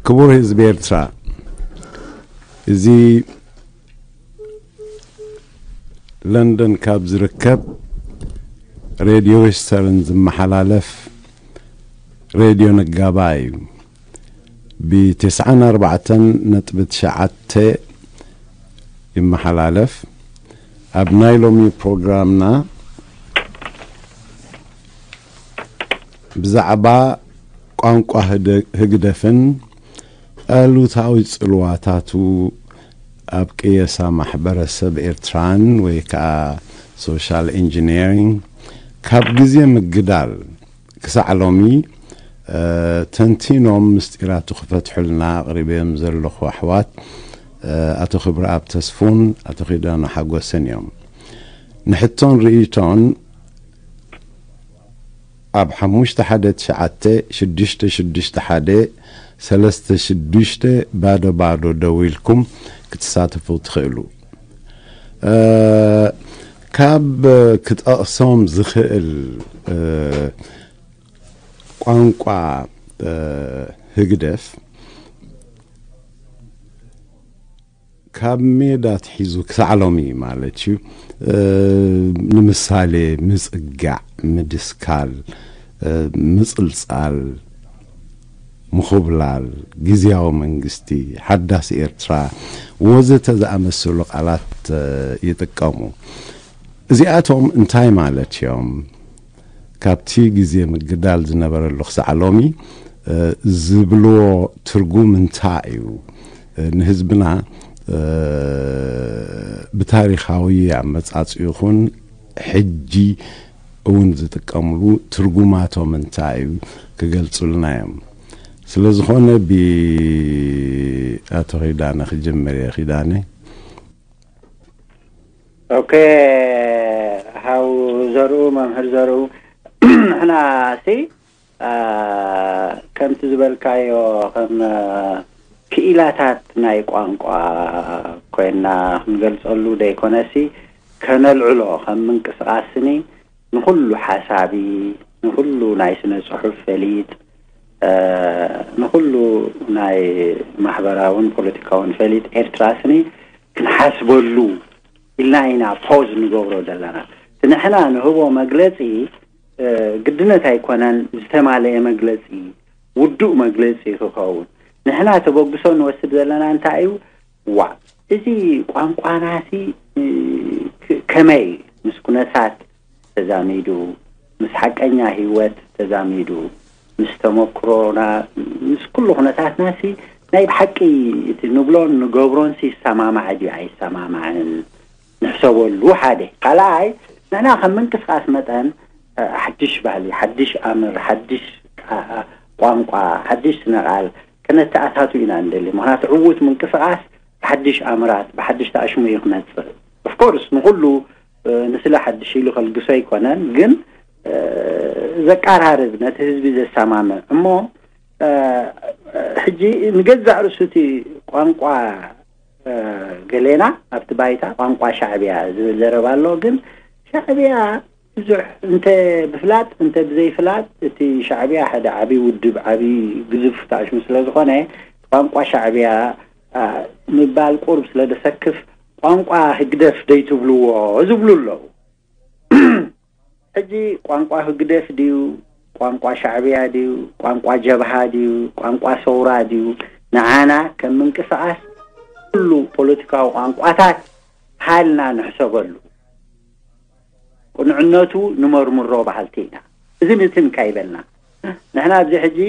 ክቡር ህዝቢ ኤርትራ፣ እዚ ለንደን ካብ ዝርከብ ሬድዮ ዌስተርን ዝመሓላለፍ ሬድዮ ነጋባ እዩ። ብ94.9 ይመሓላለፍ። ኣብ ናይ ሎሚ ፕሮግራምና ብዛዕባ ቋንቋ ህደ-፣ ህግደፍን ኣሉታዊ ጽልዋታቱ ኣብ ቅየሳ ማሕበረሰብ ኤርትራን ወይ ከኣ ሶሻል ኢንጂነሪንግ ካብ ግዜ ምግዳል ክሳዕ ሎሚ፣ እ፣ ተንቲኖም ምስጢራቱ ክፈትሑልና ኣቕሪበዮም ዘለኹ ኣሕዋት፣ እ፣ ኣቶ ክብረኣብ ተስፉን ኣቶ ኪዳኑ ሓጎስን እዮም። ንሕቶን ርእይቶን ኣብ 519-66-00-36 ደዊልኩም ክትሳተፉ ትኽእሉ። እ፣ ካብ ክጠቕሶም ዝኽእል፣ እ፣ ቋንቋ፣ እ፣ ህግደፍ ካብ ሜዳ ኣትሒዙ ክሳዕ ሎሚ ማለት እዩ። እ፣ ንምሳሌ፣ ምጽጋዕ፣ ምድስካል፣ እ፣ ምጽልጻል፣ ምኹብላል፣ ግዝያዊ መንግስቲ፣ ሓዳስ ኤርትራ ወዘተ ዝኣመሰሉ ቃላት፣ እ፣ ይጥቀሙ። እዚኣቶም እንታይ ማለት እዮም? ካብቲ ግዜ ምግዳል ዝነበረሉ ክሳዕ ሎሚ፣ እ፣ ዝብልዎ ትርጉም እንታይ እዩ? እ፣ ንህዝብና፣ እ፣ ብታሪኻዊ ኣመጻጽኡ ይኹን ሕጂ እውን ዝጥቀምሉ ትርጉማቶም እንታይ እዩ ክገልጹልና እዮም። ስለ ዝኾነ ብኣቶ ኺዳነ ክጅምር እየ። ኺዳነ። ኦኬ፣ ሃው ዘርኡ፣ መምህር ዘርኡ፣ ንሕና ሲ፣ አ፣ ከምቲ ዝበልካዮ፣ ከም፣ አ፣ ክኢላታት ናይ ቋንቋ ኮይና ክንገልጸሉ ደይኮነሲ፣ ከነልዕሎ፣ ከም ምንቅስቃስኒ ንኹሉ ሓሳቢ፣ ንኹሉ ናይ ስነ ጽሑፍ ፈሊጥ፣ አ፣ ንኹሉ ናይ ማሕበራውን ፖለቲካውን ፈሊጥ ኤርትራ ስኒ ክንሓስበሉ ኢልና ኢና ፖዝ ንገብሮ ዘለና። እቲ ንሕና ንህቦ መግለጺ፣ እ፣ ግድነት ኣይኮነን ዝተማለአ መግለጺ፣ ውዱእ መግለጺ ክኸውን። ንሕና ተበግሶ ንወስድ ዘለና እንታይ እዩ? ዋ፣ እዚ ቋንቋናሲ፣ እ፣ ክ-፣ ከመይ ምስ ኩነታት ተዛሚዱ፣ ምስ ሓቀኛ ህይወት ተዛሚዱ፣ ምስ ተመክሮና፣ ምስ ኩሉ ኩነታትናሲ ናይ ብሓቂ እቲ ንብሎን ንገብሮንሲ ይሰማማዕ ድዩ ኣይሰማማዕን ንሕሰበሉ ሓደ። ካልኣይ፣ ንሕና ከም ምንቅስቃስ መጠን፣ እ፣ ሓድሽ ባህሊ፣ ሓድሽ ኣምር፣ ሓድሽ ቃ-፣ ቋንቋ፣ ሓድሽ ስነ ቃል ከነተኣታቱ ኢና ንደሊ። ምኽንያቱ ዕዉት ምንቅስቃስ ብሓድሽ ኣምራት፣ ብሓድሽ ተኣሽሙ እዩ ክመጽእ። ኦፍኮርስ ንኹሉ፣ እ፣ ንስለ ሓድሽ ኢሉ ከልግሶ ኣይኮነን፣ ግን፣ እ፣ ዘቀራርብ፣ ነቲ ህዝቢ ዘሰማምዕ። እሞ፣ እ፣ ሕጂ ንገዛእ ርእሱ እቲ ቋንቋ፣ እ፣ ገሌና ኣብቲ ባይታ ቋንቋ ሻዕብያ ዝብል ዘረባ ኣሎ። ግን ሻዕብያ ብዙሕ እንተ ብፍላጥ እንተ ብዘይፍላጥ፣ እቲ ሻዕብያ ሓደ ዓቢ ውድብ፣ ዓቢ ግዙፍ ተኣሽሙ ስለ ዝኾነ፣ ቋንቋ ሻዕብያ፣ አ፣ ምባል ቁሩብ ስለ ደሰክፍ፣ ቋንቋ ህግደፍ ደይትብልዎ ዝብሉ ኣለዉ። ሕጂ ቋንቋ ህግደፍ ድዩ? ቋንቋ ሻዕብያ ድዩ? ቋንቋ ጀብሃ ድዩ? ቋንቋ ሰውራ ድዩ? ንዓና ከም ምንቅስቃስ ኩሉ ፖለቲካዊ ቋንቋታት ሃልና ንሕሰበሉ። ቅኑዕነቱ ንመርምሮ በሃልቲ ኢና። እዝን እትን ካይበልና። ንሕና ኣብዚ ሕጂ፣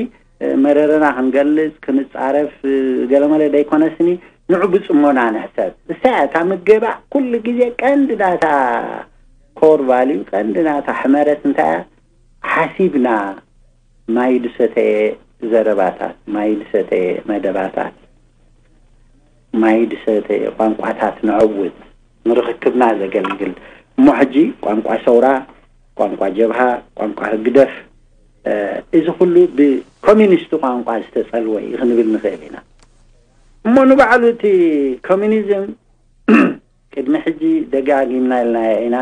እ፣ መረረና ክንገልጽ፣ ክንጻረፍ፣ እ፣ ገለመለ ደይኮነስኒ፣ ንዑ ብጽሞና ንሕሰብ። እሳ እያ እታ ምገባእ ኩሉ ግዜ ቀንዲ ናታ ኮር ቫልዩ፣ ቀንዲ ናታ ሕመረት እንታይ እያ? ሓሲብና ማይ ድሰተየ ዘረባታት፣ ማይ ድሰተየ መደባታት፣ ማይ ድሰተየ ቋንቋታት ነዐውት፣ ንርኽክብና ዘገልግል። እሞ ሕጂ ቋንቋ ሰውራ፣ ቋንቋ ጀብሃ፣ ቋንቋ ህግደፍ፣ እ፣ እዚ ኩሉ ብኮሚኒስት ቋንቋ ዝተጸልወ እዩ ክንብል ንኽእል ኢና። እሞ ንባዕሉ እቲ ኮሚኒዝም ቅድሚ ሕጂ ደጋጊምና ኢልናዮ ኢና።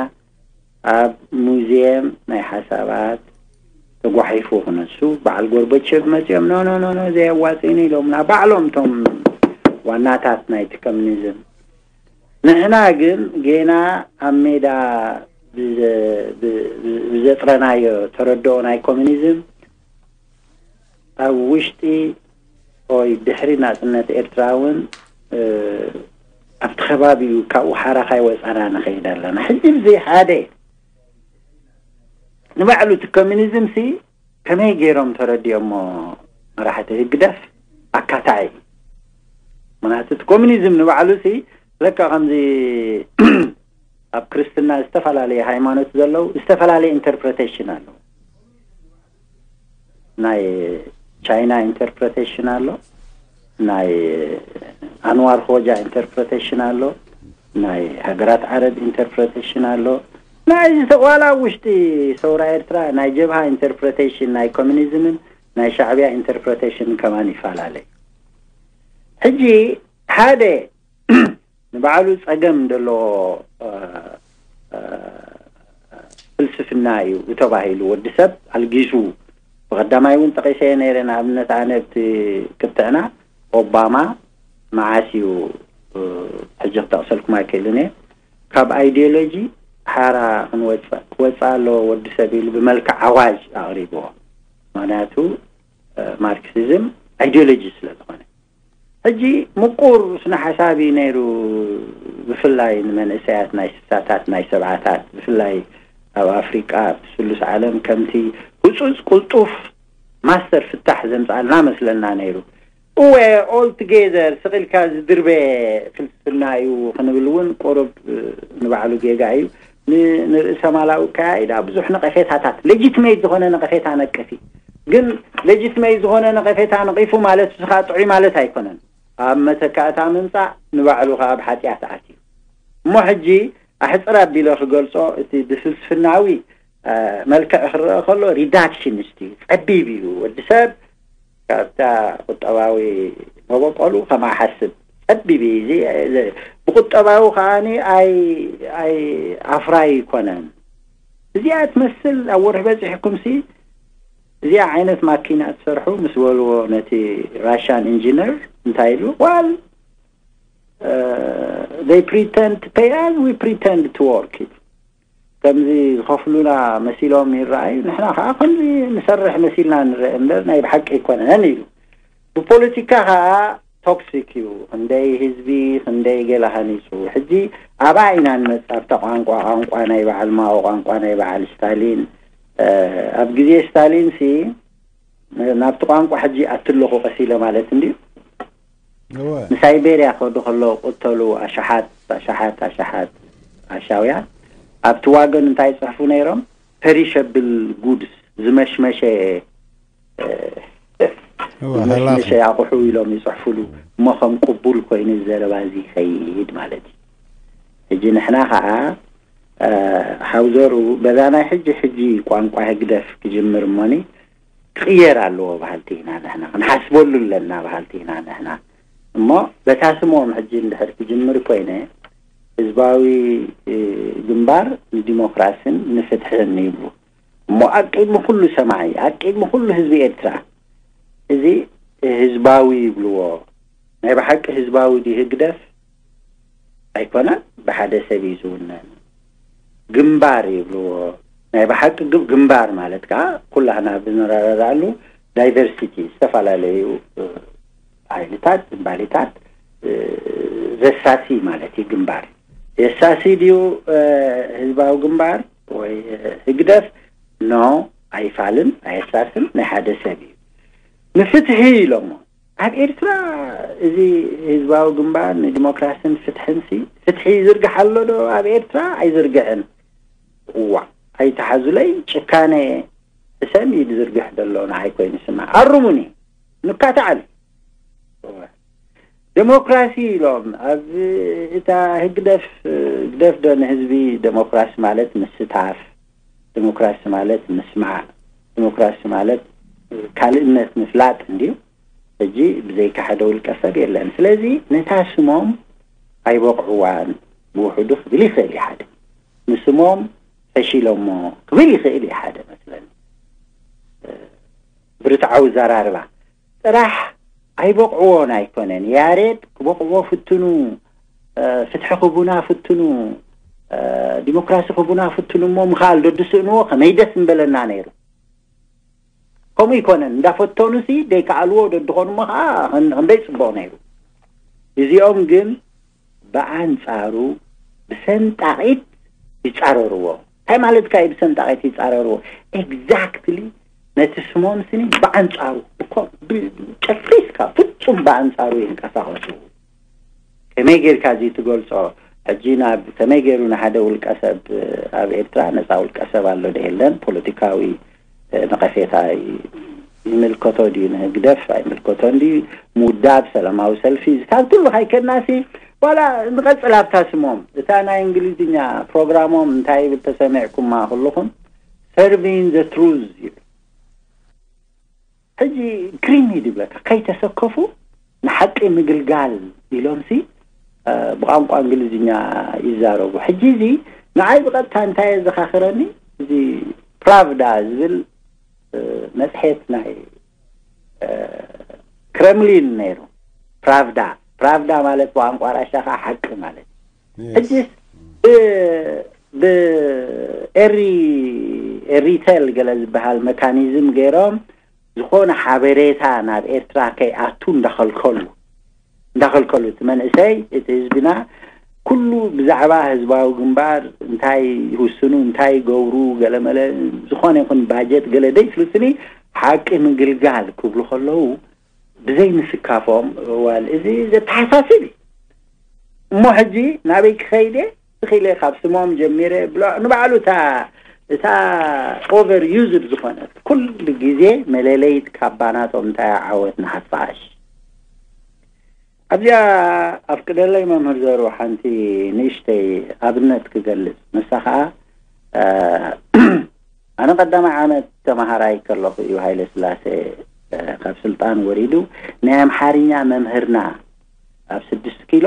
ኣብ ሙዚየም ናይ ሓሳባት ተጓሒፉ ክነሱ በዓል ጎርበቸብ መፂኦም ኖ ኖ ኖ ኖ ዘየዋፅእን ኢሎምና ባዕሎም እቶም ዋናታት ናይቲ ኮሚኒዝም። ንሕና ግን ጌና ኣብ ሜዳ ብዘጥረናዮ ተረድኦ ናይ ኮሚኒዝም ኣብ ውሽጢ ወይ ድሕሪ ናፅነት ኤርትራ እውን ኣብቲ ከባቢኡ ካብኡ ሓራ ካይወፃና ንኸይድ ኣለና። ሕጂ ብዘይ ሓደ ንባዕሉ እቲ ኮሚኒዝም ሲ ከመይ ገይሮም ተረዲኦሞ መራሕቲ ህግደፍ ኣካታዒ? ምክንያቱ እቲ ኮሚኒዝም ንባዕሉ ሲ ለካ ከምዚ ኣብ ክርስትና ዝተፈላለየ ሃይማኖት ዘለዉ ዝተፈላለየ ኢንተርፕሬቴሽን ኣለዉ። ናይ ቻይና ኢንተርፕሬቴሽን ኣሎ፣ ናይ ኣንዋር ሆጃ ኢንተርፕሬቴሽን ኣሎ፣ ናይ ሃገራት ዓረብ ኢንተርፕሬቴሽን ኣሎ፣ ናይ ዝተቋላ ውሽጢ ሰውራ ኤርትራ ናይ ጀብሃ ኢንተርፕሬቴሽን ናይ ኮሚኒዝምን ናይ ሻዕብያ ኢንተርፕሬቴሽን ከማን ይፈላለ። ሕጂ ሓደ ንባዕሉ ጸገም ዘለዎ ፍልስፍና እዩ ተባሂሉ ወዲ ሰብ ኣልጊሱ። ብቐዳማይ እውን ጠቒሰ ነይረ። ንኣብነት ኣነ ኣብቲ ክትዕና ኦባማ መዓስ እዩ ሕጂ ክጠቕሰልኩም ኣይክእልን እየ ካብ ኣይዲዮሎጂ ሓራ ክንወፅእ ክወፅእ ኣለዎ ወዲ ሰብ ኢሉ ብመልክዕ ኣዋጅ ኣቕሪብዎ። ምክንያቱ ማርክሲዝም ኣይዲዮሎጂ ስለ ዝኾነ ሕጂ ምቁር ስነ ሓሳብ እዩ ነይሩ። ብፍላይ ንመንእሰያት ናይ ስሳታት ናይ ሰብዓታት ብፍላይ ኣብ ኣፍሪቃ ኣብቲ ስሉስ ዓለም ከምቲ ህፁፅ ቁልጡፍ ማስተር ፍታሕ ዘምፃልና መስለና ነይሩ። እወ ኦል ቱጌዘር ስቕ ኢልካ ዝድርበ ፍልስፍና እዩ ክንብል እውን ቁሩብ ንባዕሉ ጌጋ እዩ። ንርእሰ ማላዊ ኣካያይዳ ብዙሕ ነቐፌታታት ሌጂትሜት ዝኾነ ነቐፌታ ነቅፍ እዩ። ግን ሌጂትሜት ዝኾነ ነቐፌታ ነቒፉ ማለት እዚ ከዓ ጥዑይ ማለት ኣይኮነን። ኣብ መተካእታ ምምፃእ ንባዕሉ ከዓ ኣብ ሓጢኣት ኣትዩ። እሞ ሕጂ ኣሕፅር ኣቢለ ክገልፆ እቲ ብፍልስፍናዊ መልክዕ ክረአ ከሎ ሪዳክሽንስት እዩ፣ ፀቢብ እዩ። ወዲ ሰብ ካብታ ቁጠባዊ መበቆሉ ከማሓስብ ጸቢብ እዩ። እዚ ብቁጠባዊ ከዓኒ ኣይ ኣይ ኣፍራይ ይኮነን። እዚኣ ትመስል ኣብ ወርሒ በጺሕኩም ሲ እዚኣ ዓይነት ማኪና ትሰርሑ ምስ በልዎ ነቲ ራሽያን ኢንጂነር እንታይ ኢሉ ዋል they pretend to pay us we pretend to work ኢሉ ከምዚ ዝኸፍሉና መሲሎም ይረኣዩ፣ ንሕና ከዓ ከምዚ ንሰርሕ መሲልና ንረአ እምበር ናይ ብሓቂ ኣይኮነን ኢሉ። ብፖለቲካ ከዓ ቶክሲክ እዩ። ክንደይ ህዝቢ ክንደይ ገለ ሃኒፁ። ሕጂ ኣብኣ ኢና ንመፅእ፣ ኣብታ ቋንቋ፣ ቋንቋ ናይ በዓል ማኦ፣ ቋንቋ ናይ በዓል ስታሊን። ኣብ ግዜ ስታሊን ሲ ናብቲ ቋንቋ ሕጂ ኣትለኹ ቀስ ኢለ ማለት እንድዩ። ንሳይቤርያ ከዱ ከለዉ ቅተሉ ኣሽሓት ኣሽሓት ኣሽሓት ዓሻውያን ኣብቲ ዋገን እንታይ ይፅሕፉ ነይሮም? ፐሪሸብል ጉድስ፣ ዝመሽመሸ ዝመሽመሸ ኣቑሑ ኢሎም ይፅሕፉሉ እሞ ከም ቅቡል ኮይኑ ዘረባ እዚ ይኸይድ ማለት እዩ። ሕጂ ንሕና ከዓ ሓውዘሩ በዛ ናይ ሕጂ ሕጂ ቋንቋ ህግደፍ ክጅምር እሞኒ ክቕየር ኣለዎ በሃልቲ ኢና ንሕና፣ ክንሓስበሉ ኣለና በሃልቲ ኢና ንሕና። እሞ በታ ስሞም ሕጂ እንድሕር ክጅምር ኮይነ ህዝባዊ ግንባር ንዲሞክራስን ንፍትሕን ይብሉ። እሞ ኣብ ቅድሚ ኩሉ ሰማዒ፣ ኣብ ቅድሚ ኩሉ ህዝቢ ኤርትራ እዚ ህዝባዊ ይብልዎ። ናይ ብሓቂ ህዝባዊ ድዩ ህግደፍ? ኣይኮነን፣ ብሓደ ሰብ እዩ ዝውነን። ግንባር ይብልዎ። ናይ ብሓቂ ግንባር ማለት ከዓ ኩላህና ብንረዳዳኣሉ ዳይቨርሲቲ፣ ዝተፈላለዩ ሓይልታት፣ ዝንባሌታት ዘሳሲ ማለት እዩ ግንባር። የሳሲ ድዩ ህዝባዊ ግንባር ወይ ህግደፍ? ኖ፣ ኣይፋልን ኣየሳስን፣ ናይ ሓደ ሰብ እዩ። ንፍትሒ ኢሎሞ ኣብ ኤርትራ እዚ ህዝባዊ ግንባር ንዲሞክራስን ፍትሕን ሲ ፍትሒ ይዝርግሕ ኣሎ ዶ ኣብ ኤርትራ? ኣይዝርግሕን። እዋ ኣይተሓዙለይ ጭካነ ሕሰም እዩ ዝዝርግሕ ዘሎ ንዓይ ኮይኑ ስማዕ። ኣሩሙኒ ንካታዓል ዲሞክራሲ ኢሎም ኣብ እታ ህግደፍ ግደፍ ዶ ንህዝቢ ዲሞክራሲ ማለት ምስታፍ ዲሞክራሲ ማለት ምስማዕ ዲሞክራሲ ማለት ካልእነት ምፍላጥ እንድዩ። ሕጂ ብዘይካ ሓደ ውልቀ ሰብ የለን። ስለዚ ነታ ስሞም ኣይበቕዕዋን ብውሕዱ ክብል ይኽእል እዩ ሓደ። ንስሞም ፈሺሎሞ ክብል ይኽእል እዩ ሓደ መስለኒ። ብርትዓዊ ዘራርባ ጥራሕ ኣይበቕዕዎን ኣይኮነን። ያሬድ ክበቕዕዎ ፍትኑ፣ ፍትሒ ክቡና ፍትኑ፣ ዲሞክራሲ ክቡና ፍትኑ እሞ ምኻል ዶ ድስእንዎ ከመይ ደስ ምበለና ነይሩ። ከምኡ ይኮነን፣ እንዳፈተኑ ሲ ደይከኣልዎ ዶ ድኾኑ እሞ ከዓ ከን- ክንደይ ጽቡቕ ነይሩ። እዚኦም ግን ብኣንጻሩ ብሰንጣቒት ይጻረርዎ። እንታይ ማለትካ እዩ ብሰንጣቒት ይጻረርዎ? ኤግዛክትሊ ነቲ ስሞም ስኒ ብኣንጻሩ እኮ ብ- ጨሪስካ ፍጹም ብኣንጻሩ ይንቀሳቐሱ። ከመይ ጌርካ እዚ ትገልጾ? ሕጂ ናብ ከመይ ገይሩ ንሓደ ውልቀ ሰብ ኣብ ኤርትራ ነጻ ውልቀ ሰብ ኣሎ ዶ የለን? ፖለቲካዊ ነቐፌታ ይምልከቶ ድዩ ንህግደፍ ኣይምልከቶን ድዩ? ምውዳብ ሰላማዊ ሰልፊ ዝታብ ኩሉ ካይከድናሲ ዋላ ንቐጽል ኣብታ ስሞም እታ ናይ እንግሊዝኛ ፕሮግራሞም እንታይ ይብል ተሰሚዕኩማ ኩልኹም? Serving the Truth ይብል። ሕጂ ግሪም እዩ ድብለካ ከይተሰከፉ ንሓቂ ምግልጋል ኢሎምሲ ብቋንቋ እንግሊዝኛ ይዛረቡ። ሕጂ እዚ ንዓይ ብቐጥታ እንታይ የዘኻኽረኒ? እዚ ፕራቭዳ ዝብል መጽሔት ናይ ክረምሊን ነይሩ። ፕራቭዳ ፕራቭዳ ማለት ብቋንቋ ራሻ ከዓ ሓቂ ማለት እዩ። ሕጂ ብኤሪ ኤሪቴል ገለ ዝበሃል መካኒዝም ገይሮም ዝኾነ ሓበሬታ ናብ ኤርትራ ከይኣቱ እንዳኸልከሉ እንዳኸልከሉ እቲ መንእሰይ እቲ ህዝብና ኩሉ ብዛዕባ ህዝባዊ ግንባር እንታይ ይውስኑ እንታይ ይገብሩ ገለመለ ዝኾነ ይኹን ባጀት ገለ ደይትልስኒ ሓቂ ምግልጋል ክብሉ ከለዉ ብዘይ ምስካፎም ዋል እዚ ዘተሓሳስብ እዩ። እሞ ሕጂ ናበይ ክኸይደ ትኽእለ ካብ ስሞም ጀሚረ ብሎ ንባዕሉ እታ እታ ኦቨር ዩዝድ ዝኾነት ኩሉ ግዜ መለለይት ካባናቶም እንታይ ዓወት ንሓፋሽ ኣብዚኣ ኣፍቅደለይ መምህር ዘሩ ሓንቲ ንእሽተይ ኣብነት ክገልጽ ንሳ ከዓ ኣነ ቀዳማይ ዓመት ተማሃራይ ከለኹ እዩ ሃይለ ስላሴ ካብ ስልጣን ወሪዱ ናይ ኣምሓርኛ መምህርና ኣብ ስድስት ኪሎ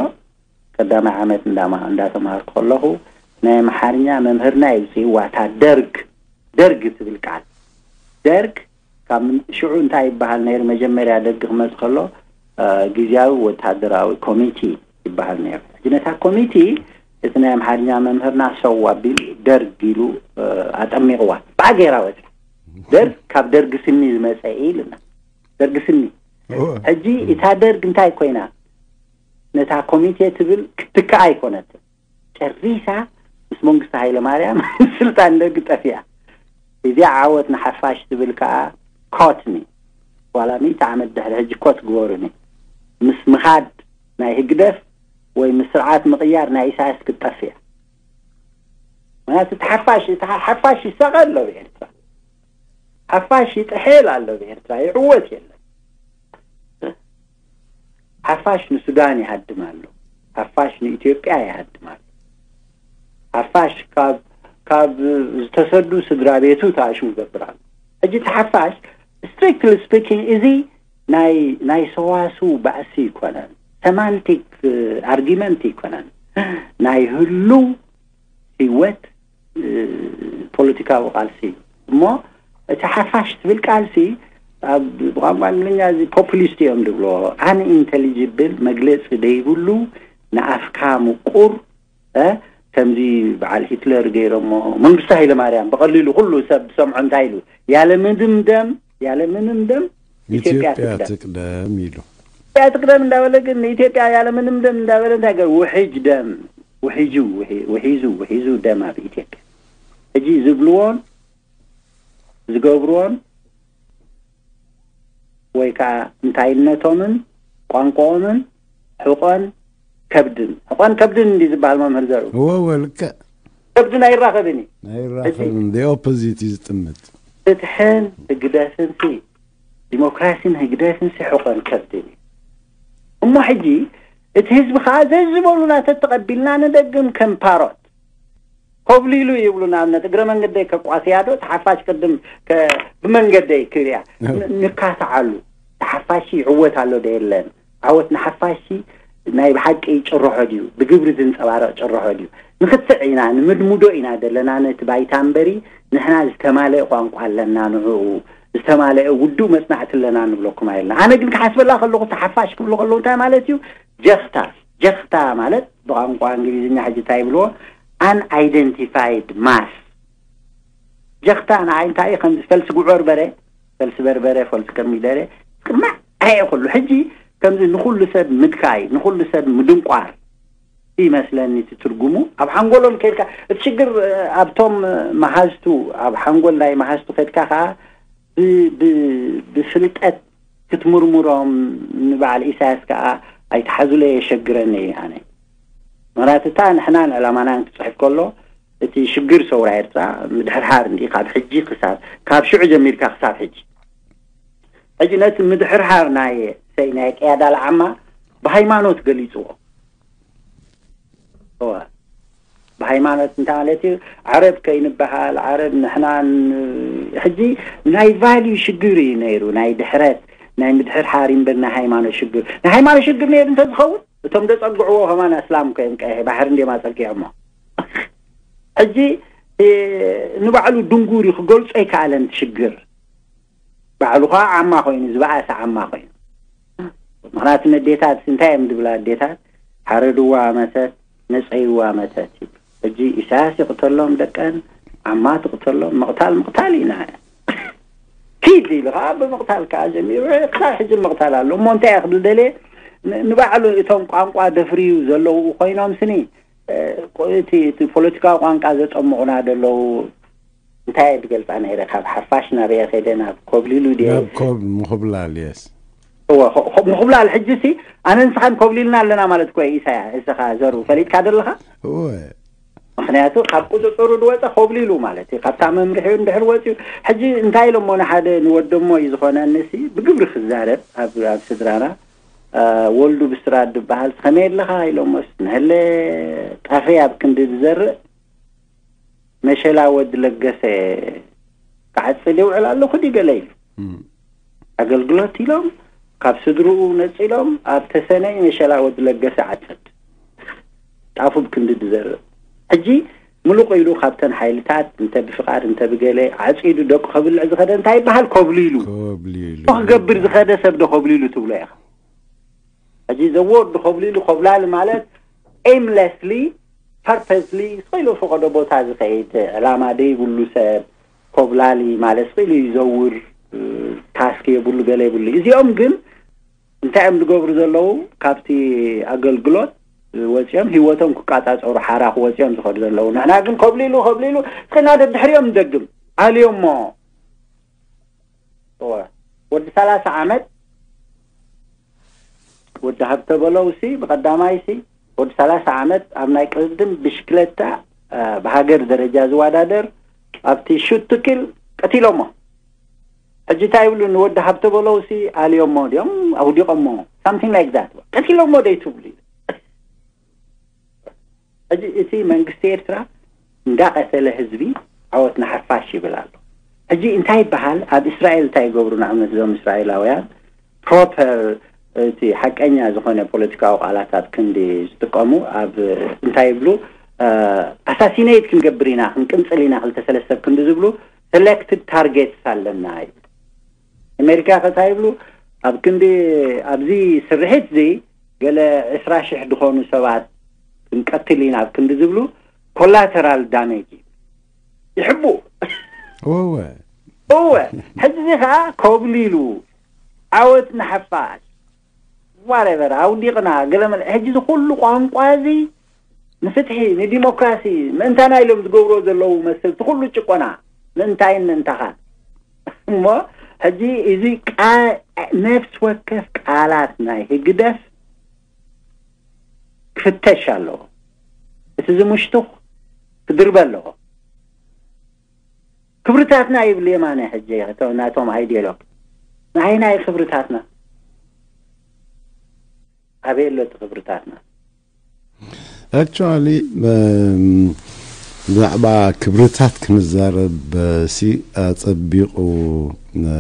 ቀዳማይ ዓመት እንዳተማሃርኩ ከለኹ ናይ ኣምሓርኛ መምህርና ይብፅእዋ እታ ደርግ ደርግ ትብል ቃል ደርግ ካብ ሽዑ እንታይ ይበሃል ነይሩ መጀመርያ ደርግ ክመፅ ከሎ ግዝያዊ ወታደራዊ ኮሚቲ ይበሃል ነይሩ ሕጂ ነታ ኮሚቲ እቲ ናይ ኣምሓርኛ መምህርና ሰው ኣቢሉ ደርግ ኢሉ ኣጠሚቕዋ ብኣገይራ ወፅያ ደርግ ካብ ደርግ ስኒ ዝመፀ ኢልና ደርግ ስኒ ሕጂ እታ ደርግ እንታይ ኮይና ነታ ኮሚቴ ትብል ክትትክኣ ኣይኮነትን ጨሪሳ ምስ መንግስቲ ሃይለማርያም ስልጣን ደርግ ጠፊኣ እዚኣ ዓወት ንሓፋሽ ትብል ከዓ ኮትኒ ዋላ ሚእቲ ዓመት ድሕሪ ሕጂ ኮት ግበሩኒ ምስ ምኻድ ናይ ህግደፍ ወይ ምስ ስርዓት ምቕያር ናይ ኢሳያስ ክትጠፍእ እያ ምክንያቱ እቲ ሓፋሽ እቲ ሓፋሽ ይሳቐ ኣሎ ብኤርትራ ሓፋሽ ይጥሕል ኣሎ ብኤርትራ ይዕወት የለን ሓፋሽ ንሱዳን ይሃድም ኣሎ ሓፋሽ ንኢትዮጵያ ይሃድም ኣሎ ሓፋሽ ካብ ካብ ዝተሰዱ ስድራ ቤቱ ተኣሽሙ ይገብር ኣሎ ሕጂ እቲ ሓፋሽ strictly speaking እዚ ናይ ናይ ሰዋስው ባእሲ ይኮነን semantic argument ይኮነን ናይ ህሉው ህይወት ፖለቲካዊ ቃልሲ እዩ እሞ እቲ ሓፋሽ ትብል ቃልሲ ኣብ ብቋንቋ እንግሊኛ እዚ populist እዮም ዝብሎ unintelligible መግለፂ ዘይብሉ ንኣፍካ ምቁር ከምዚ በዓል ሂትለር ገይሮሞ መንግስቲ ሃይለማርያም ብቐሊሉ ኩሉ ሰብ ዝሰምዖ እንታይ ኢሉ ያለ ምንም ደም ያለ ምንም ደም ኢትዮጵያ ኢትዮጵያ ትቅደም ትቅደም ኢሉ ኢትዮጵያ ትቅደም እንዳበለ ግን ንኢትዮጵያ ያለ ምንም ደም እንዳበለ እንታይ ገር ውሕጅ ደም ውሒጁ ውሒ- ውሒዙ ውሒዙ ደም ኣብ ኢትዮጵያ ሕጂ ዝብልዎን ዝገብርዎን ወይ ከዓ እንታይነቶምን ቋንቋኦምን ሕቆን ከብድን ሕቆን ከብድን እንዲ ዝበሃል መምህር ዘርኡ እወ እወ ልክዕ ከብድን ኣይራኸብን እዩ ኣይራኸብን the opposite እዩ ዝጥምት ፍትሕን ህግደፍን ሲ ዲሞክራሲን ህግደፍን ሲ ሕቆን ከብድን እዩ እሞ ሕጂ እቲ ህዝቢ ከዓ ዘዝበሉና ተተቐቢልና ንደግም ከም ፓሮት ኮብሊሉ ይብሉ ንኣብነት እግረ መንገደይ ከቋስያ ዶ ተሓፋሽ ቅድም ብመንገደይ ክብያ ንካትዓሉ ተሓፋሽ ይዕወት ኣሎ ዶ የለን ዓወት ንሓፋሽ ናይ ብሓቂ ጭርሖ ድዩ ብግብሪ ዝንፀባረቕ ጭርሖ ድዩ ንክትዕ ኢና ንምድምዶ ኢና ዘለና ነቲ ባይታ እምበሪ ንሕና ዝተማለአ ቋንቋ ኣለና ንዕኡ ዝተማለአ ውዱእ መጽናዕቲ ኣለና ንብለኩም ኣይልና። ኣነ ግን ክሓስበላ ከለኹ፣ ተሓፋሽ ክብሉ ከለዉ እንታይ ማለት እዩ? ጀኽታ። ጀኽታ ማለት ብቋንቋ እንግሊዝኛ ሕጂ እንታይ ይብልዎ? ኣን ኣይደንቲፋይድ ማስ። ጀኽታ ንዓይ እንታይ እዩ? ከምዚ ፈልሲ ጉዕ በርበረ፣ ፈልሲ በርበረ፣ ፈልሲ ከሚደረ፣ ጽማዕ ኣየ ኩሉ። ሕጂ ከምዚ ንኹሉ ሰብ ምድካይ፣ ንኹሉ ሰብ ምድንቋር ይመስለኒ እቲ ትርጉሙ። ኣብ ሓንጎሎም ከድካ፣ እቲ ሽግር ኣብቶም መሃዝቱ፣ ኣብ ሓንጎል ናይ መሃዝቱ ከድካ ከኣ ብ-፣ ብ-፣ ብፍልጠት ክትምርምሮም ንበዓል ኢሳያስ ከኣ ኣይትሓዙለ የሸግረኒ እዩ ኣነ። ምኽንያቱ እታ ንሕናን ዕላማናን ክጽሕፍ ከሎ፣ እቲ ሽግር ሰውራ ኤርትራ ምድሕርሓር እንዲ ካብ ሕጂ ክሳብ፣ ካብ ሽዑ ጀሚርካ ክሳብ ሕጂ። ሕጂ ነቲ ምድሕርሓር ናይ ሰይ ናይ ቅያዳ ለዓማ ብሃይማኖት ገሊጽዎ። እወ። ብሃይማኖት እንታይ ማለት እዩ? ዓረብ ከይንበሃል፣ ዓረብ ንሕናን፣ ሕጂ ናይ ቫልዩ ሽግር እዩ ነይሩ፣ ናይ ድሕረት፣ ናይ ምድሕርሓር እምበር ናይ ሃይማኖት ሽግር። ናይ ሃይማኖት ሽግር ነይሩ እንተዝኸውን፣ እቶም ዘጸግዕዎ ከማን ኣስላም እኮ እዮም፣ ቀይሕ ባሕሪ እንድዮም ኣጸጊዖሞ። ሕጂ፣ እ፣ ንባዕሉ ድንጉር እዩ፣ ክገልጾ ኣይከኣለን እቲ ሽግር። ባዕሉ ኸዓ ዓማ ኮይኑ፣ ዝበኣሰ ዓማ ኮይኑ። ምኽንያቱ ነዴታት እንታይ እዮም ዝብላ ኣዴታት? ሓረድዋ መተት፣ ነጸይዋ መተት ይብል። ሕጂ ኢሳያስ ይቕተሎም ደቀን፣ ዓማ ትቕተሎም፣ ምቕታል ምቕታል ኢና። ኪድ ኢሉ ኸዓ ብምቕታል ከኣ ጀሚሩ፣ ክሳብ ሕጂ ምቕታል ኣሎ። እሞ እንታይ እየ ክብል ደልየ? ን-፣ ንባዕሉ እቶም ቋንቋ ደፍርዩ ዘለዉ ኮይኖም ስኒ፣ እ፣ እቲ፣ እቲ ፖለቲካዊ ቋንቋ ዘጠምቑና ዘለዉ እንታይ እየ ዝገልጻ ነይረ? ካብ ሓፋሽ ናበየ ከይደ? ናብ ኮብሊሉ ድየ? ናብ ኮብ-፣ ምኹብላል፣ የስ። እወ፣ ኸ-፣ ኸ-፣ ምኹብላል። ሕጂ ሲ ኣነ ንስኻን ኮብሊልና ኣለና ማለት እኮ እዩ። ኢሳያ፣ እስኻ ዘሩ ፈሊጥካ ደለኻ? እወ። ምኽንያቱ ካብ ቁጽጽሩ ዝወጸ ኮብሊሉ ማለት እዩ። ካብታ መምርሒኡ እንድሕር ወጺኡ፣ ሕጂ እንታይ ኢሎሞ ንሓደ ንወደሞ እዩ ዝኾነኒ ሲ ብግብሪ ክዛረብ ኣብ፣ ኣብ ስድራና፣ አ፣ ወልዱ ብስራት ዝበሃል ከመይ ኣለኻ ኢሎሞስ፣ ንህለ ጣፈይ ኣብ ክንዲ ዝዘርእ መሸላ ወዲ ለገሰ ክዓጽድ ይውዕል ኣለኹ ድዩ ገለ ኢሉ። እም። ኣገልግሎት ኢሎም ካብ ስድርኡ ነጺሎም ኣብ ተሰነይ መሸላ ወዲ ለገሰ ዓጽድ። ጣፉ ብክንዲ ዝዘርእ። ሕጂ ምሉቕ ኢሉ ካብተን ሓይልታት እንተ ብፍቓድ እንተ ብገለ ዓጺዱ ደቁ ከብልዕ ዝኸደ እንታይ ይበሃል? ኮብሊሉ። ኮብሊሉ። እሞ ክገብር ዝኸደ ሰብ ዶ ኮብሊሉ ትብሎ ኢኻ? ሕጂ ዘወርድ ኮብሊሉ፣ ኮብላሊ ማለት ኤምለስሊ፣ ፐርፐስሊ፣ ስቕ ኢሉ ፈቐዶ ቦታ ዝኸይድ፣ ዕላማ ደይብሉ ሰብ ኮብላሊ ማለት ስቕ ኢሉ ይዘውር፣ እ፣ ታስክ የብሉ፣ ገለ የብሉ። እዚኦም ግን እንታይ እዮም ዝገብሩ ዘለዉ? ካብቲ ኣገልግሎት ወፂኦም ህይወቶም ክቃፃፀሩ ሓራ ክወፂኦም ዝኸዱ ዘለዉ። ንሕና ግን ኮብሊሉ፣ ኮብሊሉ፣ እስኽና ደድሕሪኦም ንደግም። ኣልዮሞ። እወ። ወዲ ሰላሳ ዓመት፣ ወዲ ሃብተ በለው ሲ፣ ብቐዳማይ ሲ፣ ወዲ ሰላሳ ዓመት ኣብ ናይ ቅድም ብሽክለታ፣ እ፣ ብሃገር ደረጃ ዝወዳደር፣ ኣብቲ ሹት ትክል ቀቲሎሞ። ሕጂ እንታይ ይብሉ? ንወዲ ሃብተ በለው ሲ ኣልዮሞ ድዮም ኣውዲቖሞ? ሳምቲንግ ላይክ ዛት። ቀቲሎሞ ዶ ይትብሉ? ሕጂ እቲ መንግስቲ ኤርትራ እንዳቐተለ ህዝቢ ዓወት ንሓፋሽ ይብል ኣሎ። ሕጂ እንታይ ይበሃል? ኣብ እስራኤል እንታይ ይገብሩ? ንኣብነት እዞም እስራኤላውያን ፕሮፐር፣ እቲ ሓቀኛ ዝኾነ ፖለቲካዊ ቃላት ኣብ ክንዲ ዝጥቀሙ፣ ኣብ እንታይ ይብሉ? እ፣ ኣሳሲኔት ክንገብር ኢና፣ ክንቅንጽል ኢና፣ ክልተ ሰለስተ ኣብ ክንዲ ዝብሉ፣ ሰሌክትድ ታርጌትስ ኣለና ይብሉ። ኣሜሪካ ከ እንታይ ይብሉ? ኣብ ክንዲ፣ ኣብዚ ስርሒት እዚ ገለ ዕስራ ሽሕ ዝኾኑ ሰባት ክንቀትል ኢና ኣብ ክንዲ ዝብሉ፣ ኮላተራል ዳሜጅ ይሕቡ። እወ። እወ። ሕጂ እዚ ኸዓ ኮብሊሉ፣ ዓወት ንሓፋሽ፣ ዋሬቨር፣ ኣውዲቕና፣ ገለ መለ-፣ ሕጂ እዚ ኩሉ ቋንቋ እዚ ንፍትሒ፣ ንዲሞክራሲ፣ ምእንታና ኢሎም ዝገብርዎ ዘለዉ መስል፣ እቲ ኩሉ ጭቆና፣ ምእንታይን ምእንታኻን። እሞ ሕጂ እዚ ቃ-፣ ነፍሲ ወከፍ ቃላት ናይ ህግደፍ ክፍተሽ ኣለዎ። እቲ ዝምሽቱኽ ክድርበ ኣለዎ። ክብርታትና ይብሉ የማነ ሕጂ፣ እቶም ናቶም ኣይዲዮሎግ። ናይ ናይ ክብርታትና። ኣበይ ኣሎ እቲ ክብርታትና? ኣክቹዋሊ፣ እም፣ ብዛዕባ ክብርታት ክንዛረብ ሲ ኣጸቢቑ፣ እ፣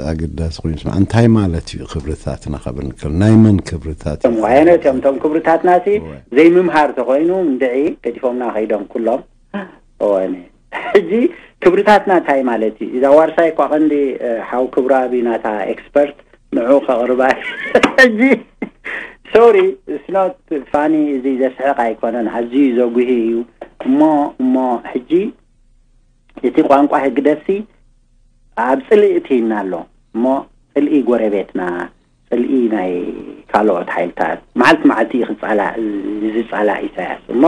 ኣገዳሲ ኮይኑ ይስማዕ። እንታይ ማለት እዩ ክብርታትና ካብ ንከል? ናይ መን ክብርታት እዩ? እቶም ዋየነ እቶም፣ እቶም ክብርታትና ሲ እወ። ዘይምምሃር ተኾይኑ እንድዒ ገዲፎምና ከይዶም ኩሎም። እወ፣ እኔ ሕጂ ክብርታትና እንታይ ማለት እዩ? እዛ ዋርሳይ እኳ ቀንዲ፣ እ፣ ሓው ክብራብ እዩ ናታ ኤክስፐርት፣ ንዑ ከቕርባ። ሕጂ፣ ሶሪ፣ it's not funny፣ እዚ ዘስሕቕ ኣይኮነን፣ ኣዝዩ ዘጉሂ እዩ። እሞ፣ እሞ ሕጂ እቲ ቋንቋ ህግደፍሲ ኣብ ጽልኢ እትይና ኣሎ። እሞ ጽልኢ ጎረቤትና፣ ጽልኢ ናይ ካልኦት ሓይልታት፣ መዓልቲ መዓልቲ እዩ ክጻላእ፣ ዝጻላእ ኢሳያስ። እሞ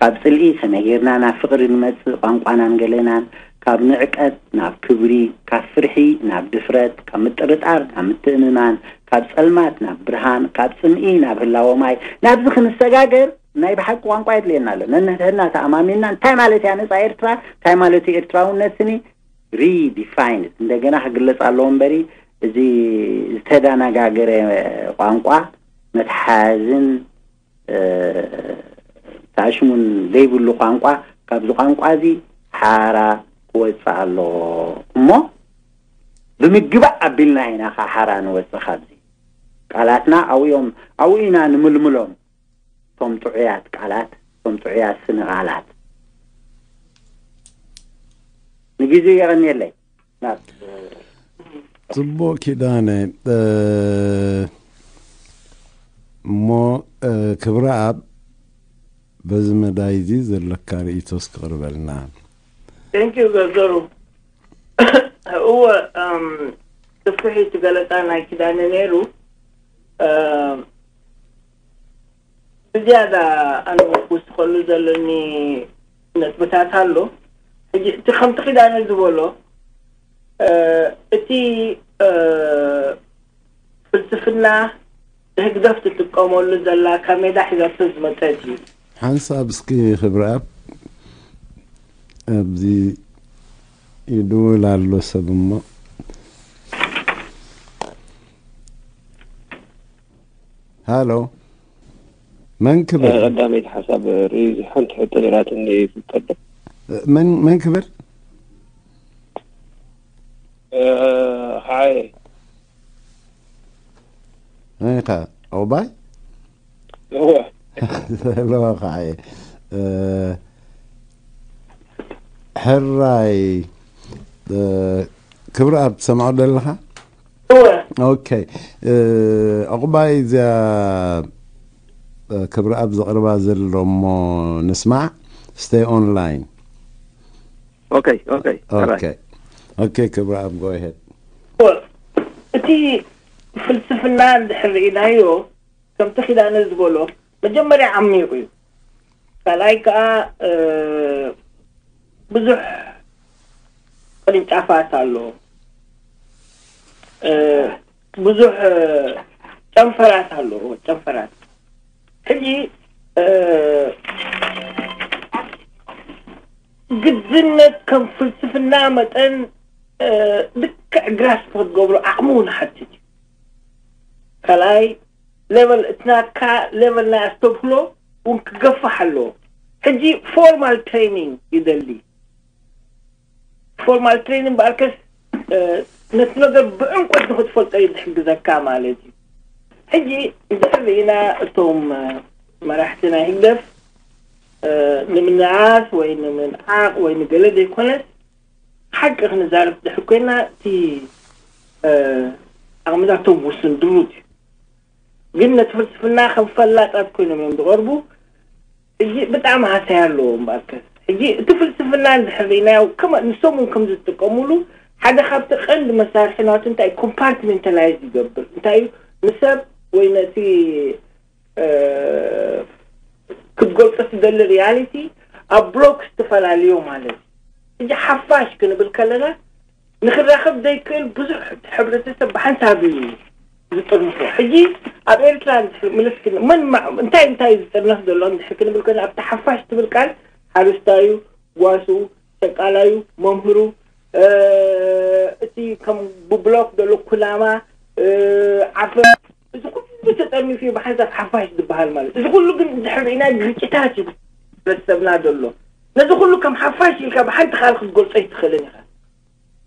ካብ ጽልኢ ከመይ ጌርና ናብ ፍቕሪ ንመጽእ? ቋንቋናን ገሌናን፣ ካብ ንዕቀት ናብ ክብሪ፣ ካብ ፍርሒ ናብ ድፍረት፣ ካብ ምጥርጣር ናብ ምትእምማን፣ ካብ ጸልማት ናብ ብርሃን፣ ካብ ጽምኢ ናብ ህላወ ማይ፣ ናብዚ ክንሰጋገር ናይ ብሓቂ ቋንቋ የድልየና ኣሎ። ነንሕድሕድና ተኣማሚንና፣ እንታይ ማለት እያ ነጻ ኤርትራ? እንታይ ማለት እዩ ኤርትራውነት ስኒ? ሪዲፋይንድ፣ እንደገና ክግለጽ ኣለዎ እምበሪ፣ እዚ ዝተደናጋገረ ቋንቋ፣ መትሓዝን፣ እ፣ ታሽሙን ዘይብሉ ቋንቋ፣ ካብዚ ቋንቋ እዚ ሓራ ክወጽእ ኣለዎ። እሞ ብምግባእ ኣቢልና ኢና ኸዓ ሓራ ንወጽእ ካብዚ። ቃላትና ኣብኡ እዮም፣ ኣብኡ ኢና ንምልምሎም። እቶም ጥዑያት ቃላት፣ እቶም ጥዑያት ስነ ቃላት። ንግዜኡ የቐንየለይ። ናብ ጽቡቕ ኪዳነ። እ፣ እሞ፣ እ፣ ክብረኣብ፣ በዚ መዳይ እዚ ዘለካ ርእይቶስ ክቕርበልና? Thank you ገዘሩ። እወ፣ እም፣ ስፍሒ እቲ ገለጻ ናይ ኪዳነ ነይሩ። እም፣ ብዝያዳ ኣነ ክውስኸሉ ዘለኒ ነጥብታት ኣሎ። ሕጂ እቲ ከምቲ ኪዳነ ዝበሎ፣ እ፣ እቲ፣ እ፣ ፍልስፍና ህግደፍ ትጥቀመሉ ዘላ ካብ ሜዳ ሒዛቶ ዝመጸት እዩ። ሓንሳብ እስኪ ክብረኣብ ኣብዚ ይድውል ኣሎ ሰብ እሞ። ሃሎ፣ መን ክብል? ቀዳመይቲ ሓሳብ ርእዩ ሓንቲ ሕቶ ነይራትኒ ይፍልጠዶ? መን መን ክብል? ሓየ መን ኢኻ? ዑቕባይ? እወ ዘለዋ ከዓ እየ። ሕራይ፣ ክብረኣብ ትሰምዖ ዶ ኣለኻ? እወ ኦኬ። ዑቕባይ፣ እዚኣ ክብረኣብ ዘቕርባ ዘሎ እሞ ንስማዕ። Stay online. Okay, okay. All right. Okay. Okay, ክብረኣብ, go ahead. እወ፣ እቲ ፍልስፍና እንድሕር ርኢናዮ፣ ከምቲ ኪዳነ ዝበሎ፣ መጀመርያ ዓሚቕ እዩ። ካልኣይ ከኣ ብዙሕ ቅርንጫፋት ኣለዎ። ብዙሕ ጨንፈራት ኣለዎ፣ ጨንፈራት። ሕጂ ግድነት ከም ፍልስፍና መጠን ልክዕ ግራስፕ ክትገብሮ ዓቕሚ እውን ሓትት እዩ። ካልኣይ ሌቨል እቲ ናትካ ሌቨል ናይ ኣስተብህሎ እውን ክገፋሕ ኣለዎ። ሕጂ ፎርማል ትሬኒንግ ይደሊ። ፎርማል ትሬኒንግ በኣርከስ ነቲ ነገር ብዕምቆት ንክትፈልጦ እዩ ዝሕግዘካ ማለት እዩ። ሕጂ እንድሕር ርኢና እቶም መራሕቲ ናይ ህግደፍ ንምንኣስ ወይ ንምንዓቕ ወይ ንገለ ዘይኮነስ ሓቂ ክንዛረብ ድሕር ኮይና እቲ ዓቕምታቶም ውሱን ድሩት እዩ። ግን ነቲ ፍልስፍና ከም ፈላጣት ኮይኖም እዮም ዝቐርቡ። ሕጂ ብጣዕሚ ሃሳይ ኣለዎ እምበኣርከስ ሕጂ እቲ ፍልስፍና እንድሕር ርኢናዮ ንሶም እውን ከም ዝጥቀሙሉ ሓደ ካብቲ ቀንዲ መሳርሒ ናቱ እንታይ ኮምፓርትሜንታላይዝ ይገብር እንታይ እዩ ንሰብ ወይ ነቲ ክትገልጾ ትደሊ ሪያሊቲ ኣብ ብሎክ ዝተፈላለዩ ማለት እዩ። ሕጂ ሓፋሽ ክንብል ከለና ንክራኸብ ዘይክእል ብዙሕ ሕብረተሰብ ብሓንሳብ እዩ ዝጥርንፎ። ሕጂ ኣብ ኤርትራ ምልስ መን እንታይ እንታይ ዝጥርነፍ ዘሎ እንድሕር ክንብል ከና ኣብቲ ሓፋሽ ትብል ቃል ሓረስታዩ፣ ጓስኡ፣ ሸቃላዩ፣ መምህሩ፣ እቲ ከም ብብሎክ ዘሎ ኩናማ፣ ዓፈር እዚ ኩሉ ተጠርኒፉ እዩ ብሓንሳብ ሓፋሽ ዝበሃል ማለት። እዚ ኩሉ ግን እንድሕር ርኢና ግጭታት እዩ ሕብረተሰብና ዘሎ። ነዚ ኩሉ ከም ሓፋሽ ኢልካ ብሓንቲ ቃል ክትገልጾ ኣይትኽእልን ኢኻ።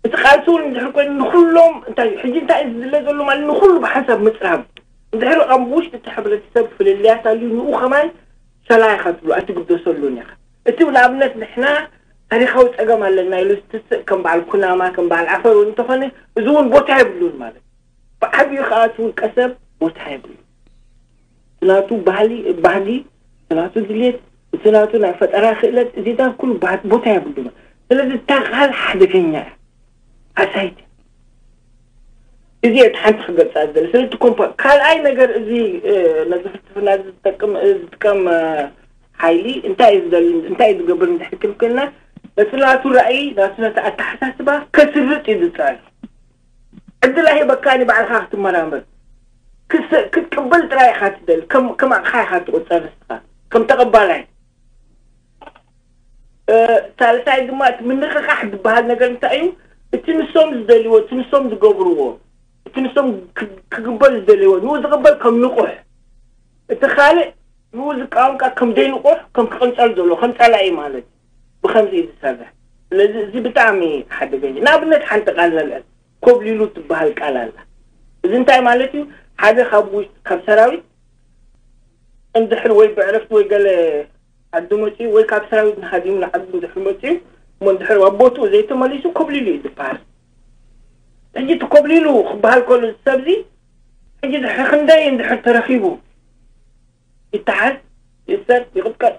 እቲ ቃልሲ እውን እንድሕር ኮይኑ ንኩሎም እንታይ እዩ ሕጂ እንታይ እዩ ዝድለ ዘሎ ማለት ንኩሉ ብሓንሳብ ምፅራብ እንድሕር ኣብ ውሽጢ እቲ ሕብረተሰብ ፍልልያት ኣልዩ ንኡ ከማን ሰላይኻ ትብሎ ኣይትግደሰሉን ኢኻ። እቲ ንኣብነት ንሕና ታሪኻዊ ጸገም ኣለና ኢሉ ዝትስእ ከም በዓል ኩናማ፣ ከም በዓል ዓፈር እውን እንተኾነ፣ እዚ እውን ቦታ የብሉን ማለት እዩ። ብዓብዩ ከኣ እቲ ውልቀ ሰብ ቦታ የብሉን። እቲ ናቱ ባህሊ፣ ባህጊ፣ እቲ ናቱ ድሌት፣ እቲ ናቱ ናይ ፈጠራ ክእለት፣ እዚታት ኩሉ ባ-፣ ቦታ የብሉን። ስለዚ እታ ቃል ሓደገኛ እያ። ኣሳይት እዚ እቲ ሓንቲ ክገልጻ ዝደሊ። ስለዚ እቲ ኮምፓ-፣ ካልኣይ ነገር እዚ፣ እ፣ ነዚ ፍልስፍና እዚ ዝጠቅም፣ እ፣ ዝጥቀም፣ እ፣ ሓይሊ እንታይ እዩ ዝደሊ፣ እንታይ እዩ ዝገብር እንድሕር ክልክልና፣ ነቲ ናቱ ራእይ፣ ናቱ ነቲ ኣተሓሳስባ ከስርጥ እዩ ዝጸዕር። ዕድል ኣይህበካን ባዕልኻ ክትመራመር። ክስ-፣ ክትቅበል ጥራይ ኢኻ ትደሊ። ከም፣ ከም ኣቕሓ ኢኻ ትቑጸር ንስኻ። ከም ተቐባላይ። እ፣ ሳልሳይ ድማ እቲ ምንቕቓሕ ዝበሃል ነገር እንታይ እዩ? እቲ ንሶም ዝደልይዎ፣ እቲ ንሶም ዝገብርዎ፣ እቲ ንሶም ክ-፣ ክግበር ዝደልይዎ፣ ንኡ ዝቕበል ከም ንቑሕ፣ እቲ ካልእ ንኡ ዝቃወም ከኣ ከም ዘይንቑሕ፣ ከም ክቕንጸል ዘሎ፣ ከም ጸላኢ ማለት እዩ። ብኸምዚ እዩ ዝሰርሕ። ስለዚ እዚ ብጣዕሚ ሓደገኛ። ንኣብነት ሓንቲ ቃል ነልዕል፣ ኮብሊሉ ትበሃል ቃል ኣላ። እዚ እንታይ ማለት እዩ? ሓደ ካብ ውሽ-፣ ካብ ሰራዊት እንድሕር ወይ ብዕረፍቲ ወይ ገለ ዓዲ መጺኡ ወይ ካብ ሰራዊት ንሃዲሙ ንዓዱ እንድሕር መጺኡ፣ እሞ እንድሕር ኣብ ቦትኡ ዘይተመሊሱ ኮብሊሉ እዩ ዝበሃል። ሕጂ እቲ ኮብሊሉ ክበሃል ከሎ እዚ ሰብዚ፣ ሕጂ ድሕሪ ክንደይ እንድሕር ተረኺቡ፣ ይተሓዝ፣ ይእሰር፣ ይቕጥቀጥ፣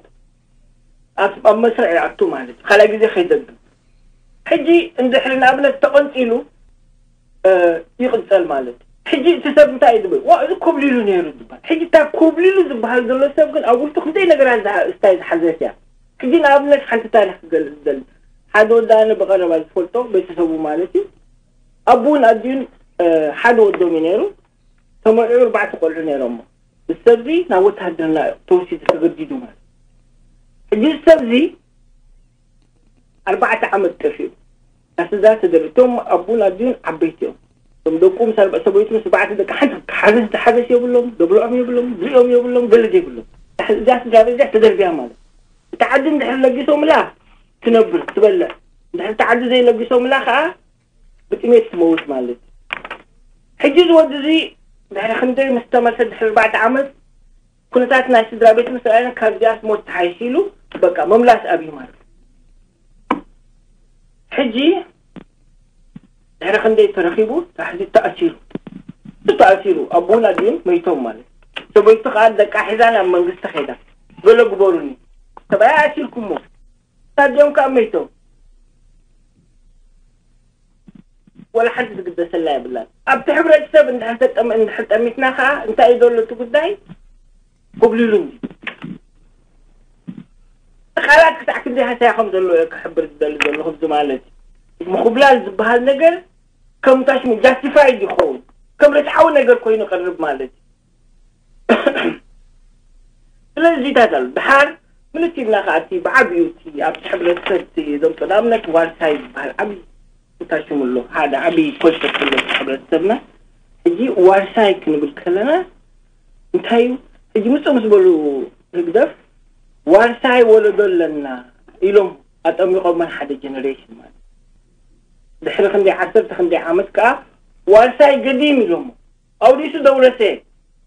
ኣብ፣ ኣብ መስርዕ ይኣቱ ማለት እዩ። ካልኣይ ግዜ ከይደግም። ሕጂ እንድሕሪ ንኣብነት ተቐንጺሉ፣ እ፣ ይቕጸል ማለት እዩ። ሕጂ እቲ ሰብ እንታይ እዩ ዝብል? ዋ፣ እዚ ኮብሊሉ ነይሩ ዝበሃል። ሕጂ እታ ኮብሊሉ ዝበሃል ዘሎ ሰብ ግን ኣብ ውሽጡ ክንደይ ነገራት ዝሓ-፣ እስታይ ዝሓዘት እያ። ሕጂ ንኣብነት ሓንቲ ታሪኽ ክገልጽ ዝደሊ። ሓደ ወዲ ኣነ ብቐረባ ዝፈልጦ፣ ቤተሰቡ ማለት እዩ። ኣቡን ኣዲኡን፣ እ፣ ሓደ ወዶም እዩ ነይሩ። ተመርዒዑ ኣርባዕተ ቆልዑ ነይሮሞ። እዚ ሰብዚ ናብ ወተሃደርና ተወሲዱ ተገዲዱ ማለት። ሕጂ እዚ ሰብዚ ኣርባዕተ ዓመት ጠፊኡ። ኣብ ስድራ ተደርቢ። እቶም ኣቡን ኣዲኡን ዓበይቲ እዮም። እቶም ደቁ ምስ ኣርባ-፣ ሰበይቱ ምስ ኣርባዕተ ደቂ ሓንቲ ሓገዝ፣ ሓገዝ የብሎም፣ ደብልዖም የብሎም፣ ዝሪኦም የብሎም፣ ገለድ የብሎም። እዚኣ ስድራ ቤት እዚኣ ተደርቢያ ማለት። እቲ ዓዲ እንድሕር ለጊሶምላ ትነብር፣ ትበልዕ። እንድሕር እቲ ዓዲ ዘይለጊሶምላ ከዓ ብጥሜት ትመውት ማለት እዩ። ሕጂ እዚ ወዲ እዚ ድሕሪ ክንደይ ምስ ተመልሰ፣ ድሕሪ ኣርባዕተ ዓመት፣ ኩነታት ናይ ስድራ ቤት ምስ ረኣየን፣ ካብዚኣስ ሞት ተሓይሽ ኢሉ፣ በቃ፣ ምምላስ ኣብዩ ማለት እዩ። ሕጂ ድሕሪ ክንደይ ተረኺቡ፣ ታሕዚ ተኣሲሩ። ተኣሲሩ፣ ኣቦን ኣዲኡን መይቶም ማለት እዩ። ሰበይቱ ከኣ ደቃ ሒዛ ናብ መንግስቲ ኸይዳ፣ ገለ ግበሩኒ፣ ሰብኣይ ኣሲርኩሞ፣ ኣዲኦም ከኣ መይቶም። ወላ ሓንቲ ዝግደሰላ የብላን። ኣብቲ ሕብረተሰብ እንድሕር ተጠም-፣ እንድሕር ጠሚትና ከኣ እንታይ እዩ ዘሎ እቲ ጉዳይ? ኮብሊሉ እንዲ። ቃላት ክሳዕ ክንደይ ሃሳያ ከም ዘሎ እየ ክሕብር ዝደሊ ዘለኹ። እዚ ማለት እዩ፣ ምኹብላል ዝበሃል ነገር ከም ታሽሙ ጃስቲፋይድ ይኸውን፣ ከም ርትዓዊ ነገር ኮይኑ ይቐርብ ማለት እዩ። ስለዚ እዚታት ኣሎ። ድሓር ምልት ኢልና ከኣ እቲ ብዓብዩ እቲ ኣብቲ ሕብረተሰብ እቲ ዘምጾ ንኣብነት ዋርሳይ ዝበሃል ዓብዪ ታሽሙ ኣሎ። ሓደ ዓብዪ ኮንሰፕት ኣሎ ሕብረተሰብና። ሕጂ ዋርሳይ ክንብል ከለና እንታይ እዩ? ሕጂ ምጽኡ ምስ በሉ ህግደፍ ዋርሳይ ወለዶ ኣለና ኢሎም ኣጠሚቖመን ሓደ ጀነሬሽን ማለት። ድሕሪ ክንደይ ዓሰርተ ክንደይ ዓመት ከኣ ዋርሳይ ገዲም ኢሎሞ። ኣውዲሱ ደውረሰ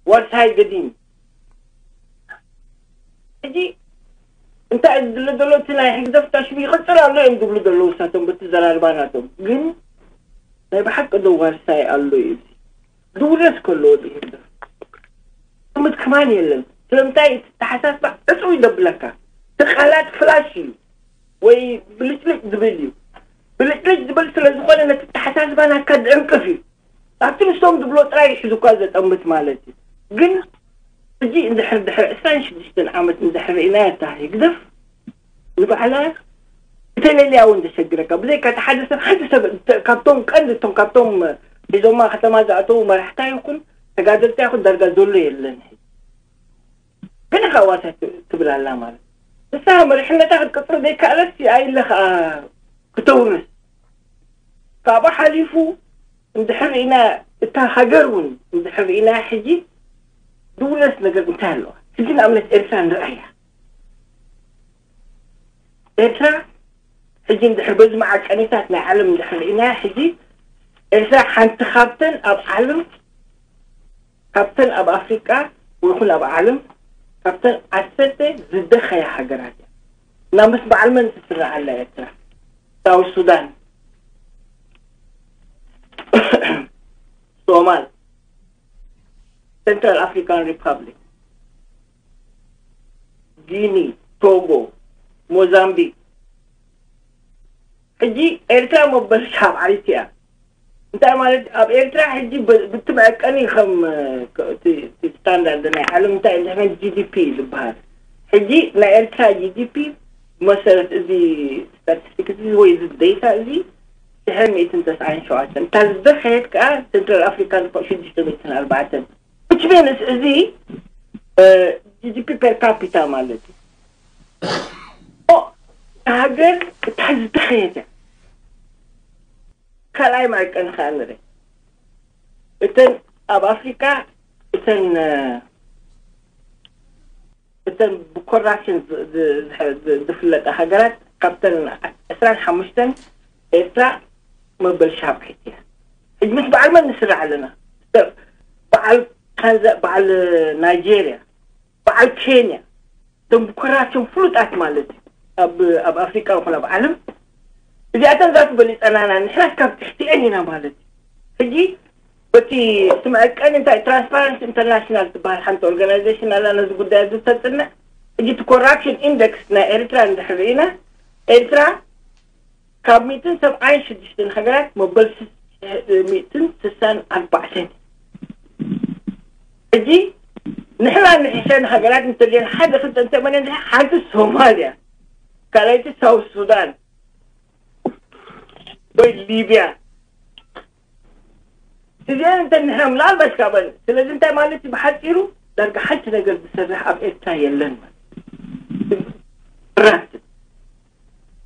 ዋርሳይ ገዲም። ሕጂ እንታይ እዩ ዝድለ ዘሎ? እቲ ናይ ህግደፍ ታሽሙ ይቕጽል ኣሎ እዮም ዝብሉ ዘለዉ እሳቶም በቲ ዘራርባ ናቶም። ግን ናይ ብሓቂ ዶ ዋርሳይ ኣሎ እዩ እዚ? ዝውረስ ከሎ ወዲ ህግደፍ። ምትክማን የለን። ስለምንታይ? እቲ ተሓሳስባ ዕጹው ይደብለካ። እቲ ቃላት ፍላሽ እዩ ወይ ብልጭልጭ ዝብል እዩ። ብልጭልጭ ዝብል ስለ ዝኾነ ነቲ ተሓሳስባ ናትካ ዝዕንቅፍ እዩ። ኣብቲ ንሶም ዝብሎ ጥራይ እዩ ሒዙ እኳ ዘጠምት ማለት እዩ። ግን ሕጂ እንድሕር ድሕሪ ዕስራን ሽዱሽተን ዓመት እንድሕር ርኢናያ እታ ህግደፍ ንባዕላ እተለልያ እውን ዘሸግረካ። ብዘይካ እቲ ሓደ ሰብ፣ ሓንቲ ሰብ እተ-፣ ካብቶም ቀንዲ እቶም ካብቶም ሒዞማ ከተማ ዝኣተዉ መራሕታ ይኹን ተጋደልታ ይኹን ዳርጋ ዘሎ የለን። ገለ ከኣ ዋርሳይ ት-፣ ትብል ኣላ ማለት። ንሳ መሪሕነታ ክትቅጽል ዘይከኣለት ኣይለ ከኣ ክተውርስ። ካብኡ ሓሊፉ እንድሕር ርኢና እታ ሃገር እውን እንድሕር ርኢና ሕጂ ዝውረስ ነገር እንታይ ኣለዋ? ሕጂ ንኣብነት ኤርትራ ንርኣያ። ኤርትራ ሕጂ እንድሕር በዚ መዓቀኒታት ናይ ዓለም እንድሕር ርኢና ሕጂ ኤርትራ ሓንቲ ካብተን ኣብ ዓለም፣ ካብተን ኣብ ኣፍሪቃ ወይ ኹን ኣብ ዓለም ካብተን ዓሰርተ ዝደኸያ ሃገራት እያ። እና ምስ በዓል መን ትስራዕ ኣላ ኤርትራ? ሳውት ሱዳን፣ ሶማል፣ ሴንትራል ኣፍሪካን ሪፓብሊክ፣ ጊኒ፣ ቶጎ፣ ሞዛምቢክ። ሕጂ ኤርትራ መበል ሻብዓይቲ እያ። እንታይ ማለት ኣብ ኤርትራ ሕጂ ብ- ብቲ መዐቀኒ ከም እ፣ ክ- እቲ እቲ ስታንዳርድ ናይ ዓለም እንታይ ንሕና ጂ ዲ ፒ ዝበሃል። ሕጂ ናይ ኤርትራ ጂ ዲ ፒ ብመሰረት እዚ ስታቲስቲክስ እዚ ወይ እዚ ዴታ እዚ ሽሕን ሚእትን ተስዓን ሸውዓተን፣ እታ ዝደኸየት ከዓ ሴንትራል ኣፍሪካ ዝኮ ሽዱሽተ ሚእትን ኣርባዕተን። Which means እዚ ጂ ዲ ፒ ፐር ካፒታ ማለት እዩ። ኦ፣ ሃገር እታ ዝደኸየት እያ። ካልኣይ መዐቀኒ ከዓ ንርኢ። እተን ኣብ ኣፍሪካ እተን እተን ብኮራፕሽን ዝፍለጣ ሃገራት ካብተን ዕስራን ሓሙሽተን ኤርትራ መበል ሻብዓይቲ እያ። ሕጂ ምስ በዓል መን ንስራሕ ኣለና? በዓል ታንዛ በዓል ናይጄርያ፣ በዓል ኬንያ፣ እቶም ብኮራፕሽን ፍሉጣት ማለት እዩ ኣብ ኣብ ኣፍሪካ ይኹን ኣብ ዓለም። እዚኣተን ዛት በሊፀናና ንሕና ካብ ትሕቲአን ኢና ማለት እዩ። ሕጂ በቲ እቲ መዐቀኒ እንታይ ትራንስፓረንሲ ኢንተርናሽናል ትበሃል ሓንቲ ኦርጋናይዜሽን ኣላ ነዚ ጉዳይ እዚ ተፅንዕ። ሕጂ እቲ ኮራፕሽን ኢንደክስ ናይ ኤርትራ እንድሕር ርኢና ኤርትራ ካብ ሚእትን ሰብዓን ሽዱሽተን ሃገራት መበል ሚእትን ስሳን ኣርባዕተን። ሕጂ ንሕና ንሕሸን ሃገራት እንተልየን ሓደ ክልተ እንተመነ ሓንቲ ሶማልያ፣ ካልኣይቲ ሳውት ሱዳን ወይ ሊብያ። እዚአን እንተ ንሕና ምናልባሽ ካበን ስለዚ እንታይ ማለት እዩ ብሓፂሩ ዳርጋ ሓንቲ ነገር ዝሰርሕ ኣብ ኤርትራ የለን ማለት ራፍት።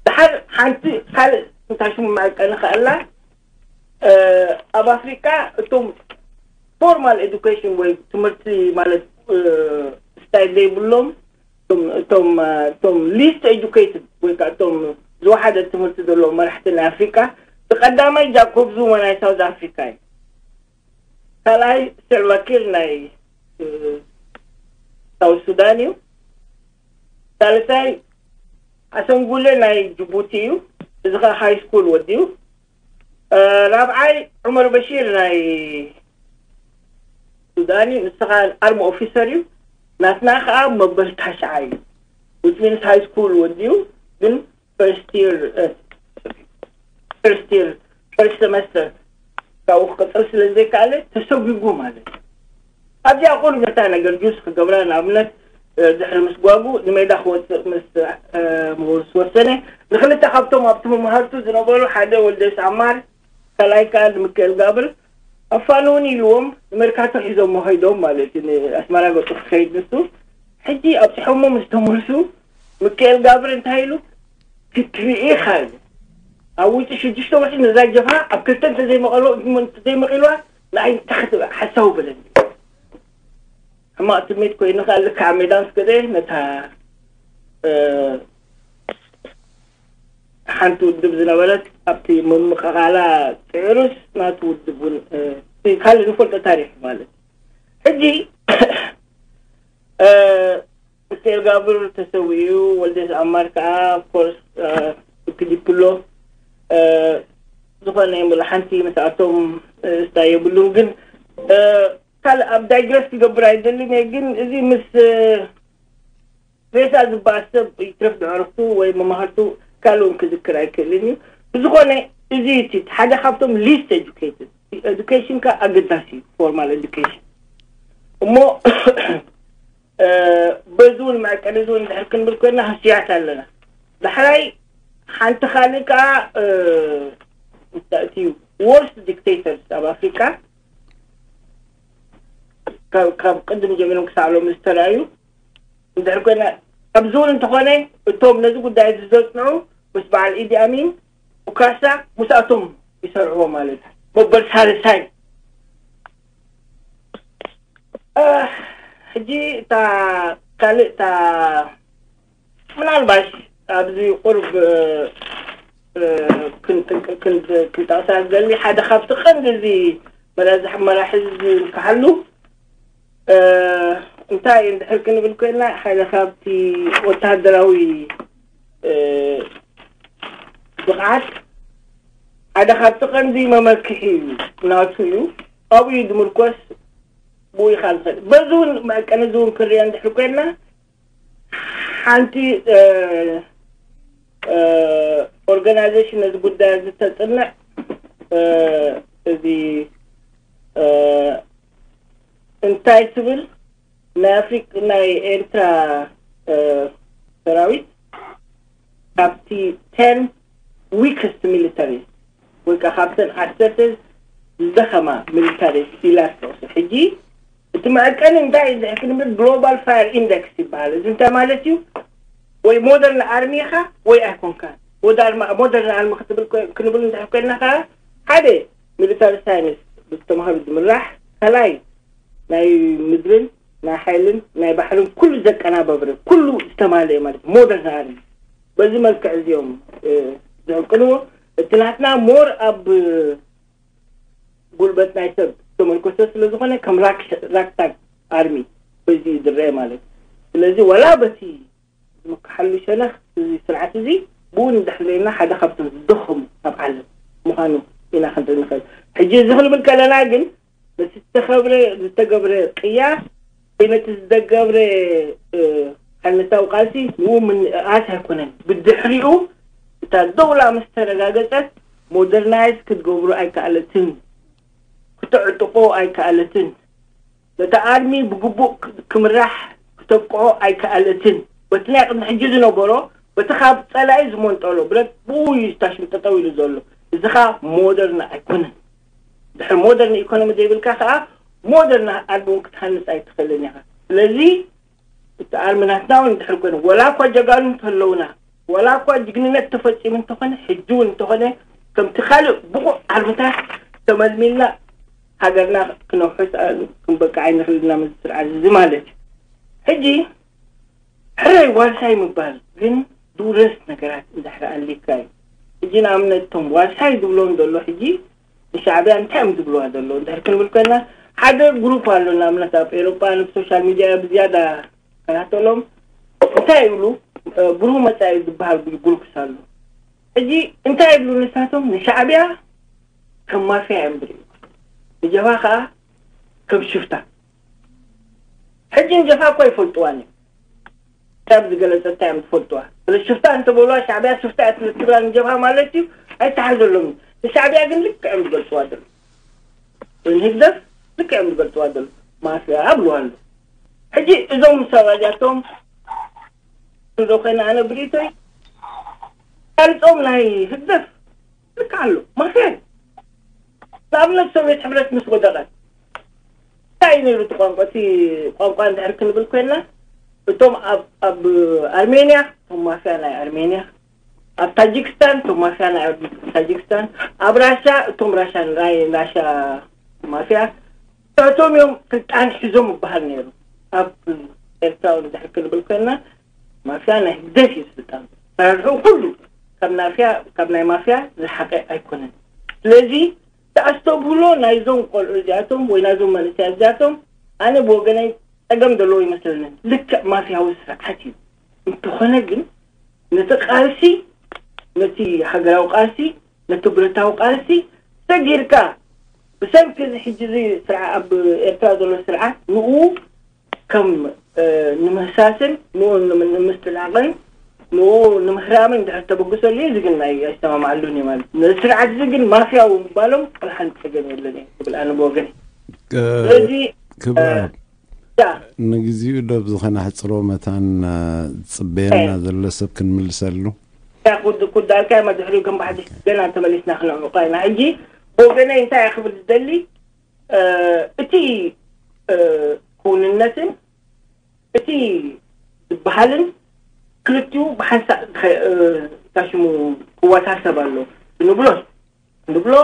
ድሓር ሓንቲ ካልእ እንታይ ሽሙ መዐቀኒ ከኣላ ኣብ ኣፍሪካ እቶም ፎርማል ኤዱኬሽን ወይ ትምህርቲ ማለት ስታይ ዘይብሎም እቶም እቶም ሊስት ኤዱኬትድ ወይ ከዓ እቶም ዝወሓደ ትምህርቲ ዘለዎም መራሕቲ ናይ ኣፍሪካ ብቀዳማይ ጃኮብ ዙማ ናይ ሳውዝ ኣፍሪካ እዩ። ካልኣይ ሰልቫኪር ናይ ሳውዝ ሱዳን እዩ። ሳልሳይ ኣሰንጉለ ናይ ጅቡቲ እዩ። እዚ ከዓ ሃይ ስኩል ወዲኡ። ራብዓይ ዑመር በሺር ናይ ሱዳን እዩ። ንስኻ ኣርሚ ኦፊሰር እዩ። ናትና ከዓ መበል ታሽዓ እዩ። ውፅሚንስ ሃይ ስኩል ወዲኡ ግን ፈርስት ይር ፈርስት ይር ፈርስት ሰመስተር ካብኡ ክቅፅል ስለ ዘይከኣለ ተሰጒጉ ማለት እዩ። ኣብዚኣ ቁሩብ ነታ ነገር ጁስ ክገብራ ንኣብነት ድሕሪ ምስ ጓጉ ንሜዳ ክወፅእ ምስ ዝወሰነ ንክልተ ካብቶም ኣብቲ መምሃርቱ ዝነበሩ ሓደ ወልደስ ኣማር ካልኣይ ከዓ ንምክኤል ጋብር ኣፋንውን ኢልዎም ንመርካቶ ሒዞሞ ከይዶም ማለት እዩ። ንኣስመራ ገፁ ክኸይድ ንሱ ሕጂ ኣብፅሖሞ ምስ ተመልሱ ምክኤል ጋብር እንታይ ኢሉ ክትርኢ ኢኻ ኢሉ ኣብ ውጭ ሽዱሽተ ወርሒ ነዛ ጀብሃ ኣብ ክልተ እንተዘይመቐልዋ ንዓይ እንታይ ክትብል ሓሳዊ በለኒ። ሕማቕ ትምኒት ኮይኑ ከዓ ልክዓ ሜዳ ምስ ከደ ነታ ሓንቲ ውድብ ዝነበረት ኣብቲ ምምቕቓላ ፅዕሩስ ናቲ ውድብ እውን ካልእ ዝፈልጦ ታሪክ ማለት ሕጂ እስቴር ጋብር ተሰዊኡ ወልደስ ኣማር ከዓ ኮርስ ክዲፕሎ ዝኾነ የምሉ ሓንቲ ምስኣቶም ስታ የብሉን ግን ካልእ ኣብ ዳይግረስ ክገብር ኣይደልን እየ ግን እዚ ምስ ሬሳ ዝበኣስ ሰብ ይትረፍ ዝዕረፍቱ ወይ መማህርቱ ካልእ እውን ክዝክር ኣይክእልን እዩ። ብዝኾነ እዚ እቲ ሓደ ካብቶም ሊስት ኤዱኬትድ ኤዱኬሽን ከ ኣገዳሲ እዩ ፎርማል ኤዱኬሽን እሞ በዚ እውን መዕቀኒ እዚ እውን ድሕር ክንብል ኮይና ህስያት ኣለና። ዳሕራይ ሓንቲ ካልእ ከዓ እንታይ እቲ ወርስ ዲክቴተርስ ኣብ ኣፍሪካ ካብ ቅድም ጀሚሮም ክሳዕ ሎሚ ዝተረኣዩ እንድሕር ኮይና ኣብዚ እውን እንተኾነ እቶም ነዚ ጉዳይ እዚ ዘፅንዑ ምስ በዓል ኢዲ ኣሚን ኡካሳ ምስኣቶም ይሰርዕዎ ማለት እዩ። መበል ሳልሳይ ሕጂ እታ ካልእ እታ ምናልባሽ ኣብዚ ቁርብ ክንጠቕሳ ዝደሊ ሓደ ካብቲ ቀንዲ እዚ መራዝሕ መራሒ ዝንክሓሉ እንታይ እንድሕር ክንብል ኮይና ሓደ ካብቲ ወታደራዊ ብቕዓት ሓደ ካብቲ ቀንዲ መመክሒ እዩ፣ ናቱ እዩ። ኣብኡ እዩ ዝምርኮስ፣ ብኡ ኢኻ ዝኸድ። በዚ እውን መቀነ እዚ እውን ክርዮ እንድሕር ኮይና ሓንቲ ኦርጋናይዜሽን ነዚ ጉዳይ እዚ ተፅንዕ እዚ እንታይ ትብል ናይ ኣፍሪቃ ናይ ኤርትራ ሰራዊት ካብቲ ten weakest military ወይ ከዓ ካብተን ዓሰርተ ዝደኸማ ሚሊታሪ ኢላ ትጠቕሱ። ሕጂ እቲ መዐቀኒ እንታይ እዩ እንድሕር ክንብል ግሎባል ፋየር ኢንደክስ ይበሃል። እዚ እንታይ ማለት እዩ? ወይ ሞደርን ኣርሚ ኢኻ ወይ ኣይኮንካን። ሞደርን ኣርሚ ክትብል ክንብል እንድሕር ኮይንና ከዓ ሓደ ሚሊታሪ ሳይንስ ብዝተምሃሩ ዝምራሕ፣ ካልኣይ ናይ ምድርን ናይ ሓይልን ናይ ባሕርን ኩሉ ዘቀናባብረ ኩሉ ዝተማለየ ማለት ሞደርን ኣርሚ። በዚ መልክዕ እዚኦም ዝዕቅንዎ። እቲ ናትና ሞር ኣብ ጉልበት ናይ ሰብ ተመርኮሰ ስለ ዝኾነ ከም ራክታግ ኣርሚ በዚ ዝረአ ማለት። ስለዚ ወላ በቲ ዝምክሓሉ ሸነኽ እዚ ስርዓት እዚ ብኡ ንድሕር ዘለና ሓደ ካብቶም ዝደኸሙ ኣብ ዓለም ምዃኑ ኢና ክንርኢ ንኽእል። ሕጂ እዚ ክንብል ከለና ግን ነቲ ዝተኸብረ ዝተገብረ ቅያ ወይ ነቲ ዝተገብረ ሓነታዊ ቃልሲ ንኡ ምንእኣስ ኣይኮነን። ብድሕሪኡ እታ ደውላ ምስ ተረጋገጸት ሞደርናይዝ ክትገብሩ ኣይከኣለትን፣ ክተዕጥቆ ኣይከኣለትን። ነቲ ኣርሚ ብግቡእ ክምራሕ ክተብቅዖ ኣይከኣለትን። በቲ ናይ ቅድሚ ሕጂ ዝነበሮ በቲ ካብ ጸላኢ ዝመንጠሎ ብረት ብኡ እዩ ስታሽን ጠጠው ኢሉ ዘሎ። እዚ ኸኣ ሞደርን ኣይኮነን። ድሕሪ ሞደርን ኢኮኖሚ ዘይብልካ ኸኣ ሞደርን ኣርሚ እውን ክትሃንጽ ኣይትኽእልን ኢኻ። ስለዚ እቲ ኣርሚ ናትና እውን ድሕሪ ኮይኑ ወላ እኳ ጀጋኑ እንተለውና ወላ እኳ ጅግንነት ተፈጺሙ እንተኾነ ሕጂ እውን እንተኾነ ከምቲ ካልእ ብቑዕ ኣርምታት ተመልሚልና ሃገርና ክነውሕስ ክንበቅዕ ኣይንኽእልና ምስ ስርዓት እዚ ማለት እዩ። ሕጂ ሕራይ ዋርሳይ ምባል ግን ድውረስ ነገራት እንድሕር ኣሊካ እዩ። ሕጂ ንኣብነት እቶም ዋርሳይ ዝብሎም ዘሎ ሕጂ ንሻዕብያ እንታይ እዮም ዝብልዋ ዘለዉ እንድሕር ክንብል ኮይና ሓደ ግሩፕ ኣሎ። ንኣብነት ኣብ ኤሮጳ ኣብ ሶሻል ሚድያ ብዝያዳ ከታተሎም እንታይ ይብሉ? ብሩህ መጻኢ ዝበሃል ግሩፕስ ኣሎ። ሕጂ እንታይ ይብሉ ንሳቶም? ንሻዕብያ ከም ማፍያ እዮም ዝርእዩ፣ ንጀብሃ ከዓ ከም ሽፍታ። ሕጂ ንጀብሃ እኳ ይፈልጥዋን እዮም። ካብ ዝገለጸ እንታይ እዮም ዝፈልጥዋ? ስለ ሽፍታ እንተበልዋ ሻዕብያ ሽፍታ እያ ስለ ትብላ ንጀብሃ ማለት እዩ። ኣይተሓዘሎምን። ንሻዕብያ ግን ልክዕ እዮም ዝገልጽዋ ዘለዉ። ወይ ንህግደፍ ልክዕ እዮም ዝገልጽዋ ዘለዉ። ማፍያ ኣብልዋ ኣለዉ። ሕጂ እዞም ሰባት እዚኣቶም እንዶ ኮይነ ኣነ ብሪቶይ ካልጾም ናይ ህግደፍ ልክዕ ኣሎ። ማፍያ እዩ። ንኣብነት ሶቪየት ሕብረት ምስ ወደቐት እንታይ እዩ ነይሩ እቲ ቋንቋ? እቲ ቋንቋ እንድሕር ክንብል ኮይና እቶም ኣብ ኣብ ኣርሜንያ እቶም ማፍያ ናይ ኣርሜንያ፣ ኣብ ታጂክስታን እቶም ማፍያ ናይ ታጂክስታን፣ ኣብ ራሻ እቶም ራሻ ናይ ራሻ ማፍያ እቶም እዮም ስልጣን ሒዞም ይበሃል ነይሩ። ኣብ ኤርትራ እውን እንድሕር ክንብል ኮይና ማፍያ ናይ ህግደፍ እዩ ስልጣን ሰራርሑ ኩሉ ካብ ናፍያ ካብ ናይ ማፍያ ዝሓቀ ኣይኮነን። ስለዚ ተኣስተብህሎ ናይዞም ቆልዑ እዚኣቶም ወይ ናይዞም መንእሰያት እዚኣቶም ኣነ ብወገነይ ጸገም ዘለዎ ይመስለንን። ልክዕ ማፍያዊ ስርዓት እዩ። እንተኾነ ግን ነቲ ቃልሲ ነቲ ሃገራዊ ቃልሲ ነቲ ብረታዊ ቃልሲ ሰጊርካ ብሰንኪ እዚ ሕጂ እዚ ስርዓ ኣብ ኤርትራ ዘሎ ስርዓት ንኡ ከም ንምህሳስን ንኡ ንምስጥላቕን ንኡ ንምህራምን ድሕር ተበግሰሉ እዩ። እዚ ግን ናይ ኣይሰማማዓሉን እዩ ማለት ነዚ ስርዓት እዚ ግን ማፍያዊ ምባሎም ወላ ሓንቲ ጸገም የለን እዩ ክብል ኣነ ብወገን። ስለዚ ክብራ ንግዚኡ ዶ ብዝኸነ ሕፅሮ መታን ዝፅበየና ዘሎ ሰብ ክንምልሰሉ? ኩዳልካ መድሕሪኡ ከም ብሓድሽ ገና ተመሊስና ክነዕምቆ ኢና። ሕጂ ብወገነይ እንታይ እየ ክብል ዝደሊ እቲ ክውንነትን እቲ ዝበሃልን ክልቲኡ ብሓንሳእ ታሽሙ ክወሳሰብ ኣሎ ንብሎ ንብሎ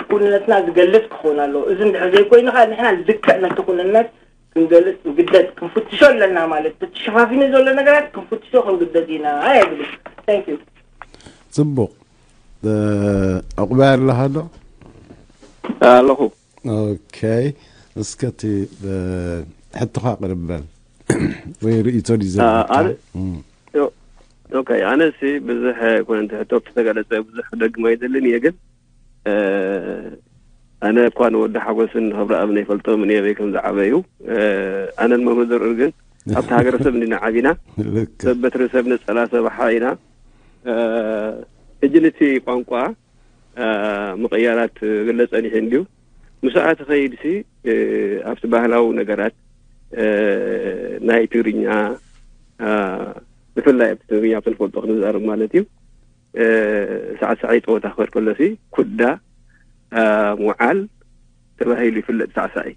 ኩንነትና ዝገልጽ ክኸውን ኣለዎ። እዚ እንድሕር ዘይኮይኑ ከዓ ንሕና ልክዕ ነቲ ኩንነት ክንገልጽ ንግደድ ክንፍትሾ ኣለና ማለት እቲ ተሸፋፊኑ ዘሎ ነገራት ክንፍትሾ ክንግደድ ኢና እየ ዝብል። Thank you። ጽቡቕ። ዕቑባይ ኣለኻ ዶ? ኣለኹ። ኦኬ። እስከ እቲ ሕቶኻ ቅርብ በል ወይ ርእይቶ ድዩ ዘለካ? ኦኬ፣ ኣነ ሲ ብዙሕ ኮነ እንተ ሕቶ ተገለጸ ብዙሕ ክደግም ኣይደልን እየ፣ ግን ኣነ እኳ ንወዲ ሓጎስን ንክብረኣብ ነይፈልጦምን እየ በይ ከም ዝዓበዩ። ኣነን መምህር ዘርኡን ግን ኣብቲ ሃገረሰብ እንዲና ዓቢና። ሰብ በትሪ ሰብ ነጸላ ሰብ ሓ ኢና። ሕጂ ነቲ ቋንቋ ምቕያራት ግለ ጸኒሑ እንድዩ። ምስኣ ትኸይድ ሲ ኣብቲ ባህላዊ ነገራት ናይ ትግርኛ፣ ብፍላይ ኣብቲ ትግርኛ ኣብቲ ንፈልጦ ክንዛረብ ማለት እዩ። ሳዕሳዒ ጸወታ ክኸድ ከሎ ሲ ኩዳ፣ ሙዓል ተባሂሉ ይፍለጥ። ሳዕሳዒ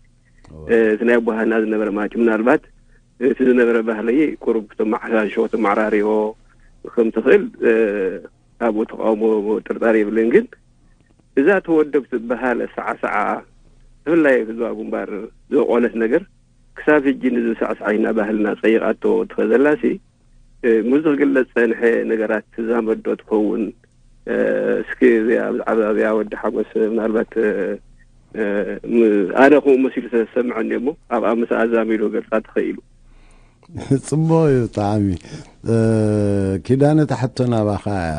እቲ ናይ ኣቦሃና ዝነበረ ማለት እዩ። ምናልባት እቲ ዝነበረ ባህሊ ቁሩብ ክተመሓሻሾ፣ ክተመዓራርዮ ከም ትኽእል ኣብኡ ተቃውሞ ጥርጣሬ የብለይን። ግን እዛ ተወደብ ትበሃል ኣሰዓስዓ ብፍላይ ህዝባዊ ግንባር ዘቆለት ነገር ክሳብ ሕጂ ንዚ ሳዕሳዒና ባህልና ጸይቓቶ ትኸዘላሲ ምዚ ክግለጽ ጸንሐ ነገራት ትዛመዶ ትኸውን። እስኪ እዚኣ ብዛዕባ እዚኣ ወዲ ሓጎስ ምናልባት ኣነ ከምኡ መሲሉ ሰምዐኒ እሞ ኣብኣ ምስ ኣዛሚዶ ገልጻ ተኸኢሉ። ጽቡቕ እዩ ብጣዕሚ። ኪዳነ፣ እታ ሕቶ ናባኻ እያ።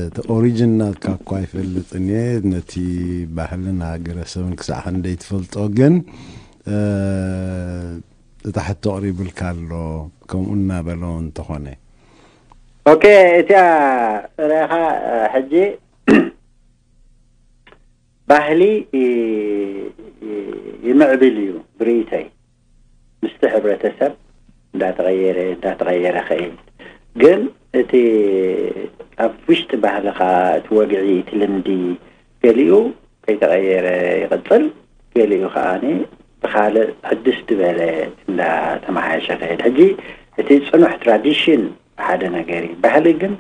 እቲ ኦሪጅን ናትካ እኳ ኣይፈልጥን እየ፣ ነቲ ባህልን ሃገረሰብን ክሳዕ ክንደይ ትፈልጦ፣ ግን እታ ሕቶ ኣቕሪብልካ ኣሎ፣ ከምኡ እናበሎ እንተኾነ። ኦኬ፣ እቲኣ ርኢኻ ሕጂ ባህሊ ይምዕብል እዩ ብርእይተይ። ምስቲ ሕብረተሰብ እንዳተቐየረ እንዳተቐየረ ኸይድ፣ ግን እቲ ኣብ ውሽጢ ባህልኻ እቲ ወግዒ እቲ ልምዲ ገሊኡ ከይተቐየረ ይቕፅል፣ ገሊኡ ከዓኒ ብኻልእ ሕድስ ዝበለ እንዳተመሓየሸ ኸይድ። ሕጂ እቲ ፅኑሕ ትራዲሽን ሓደ ነገር እዩ። ባህሊ ግን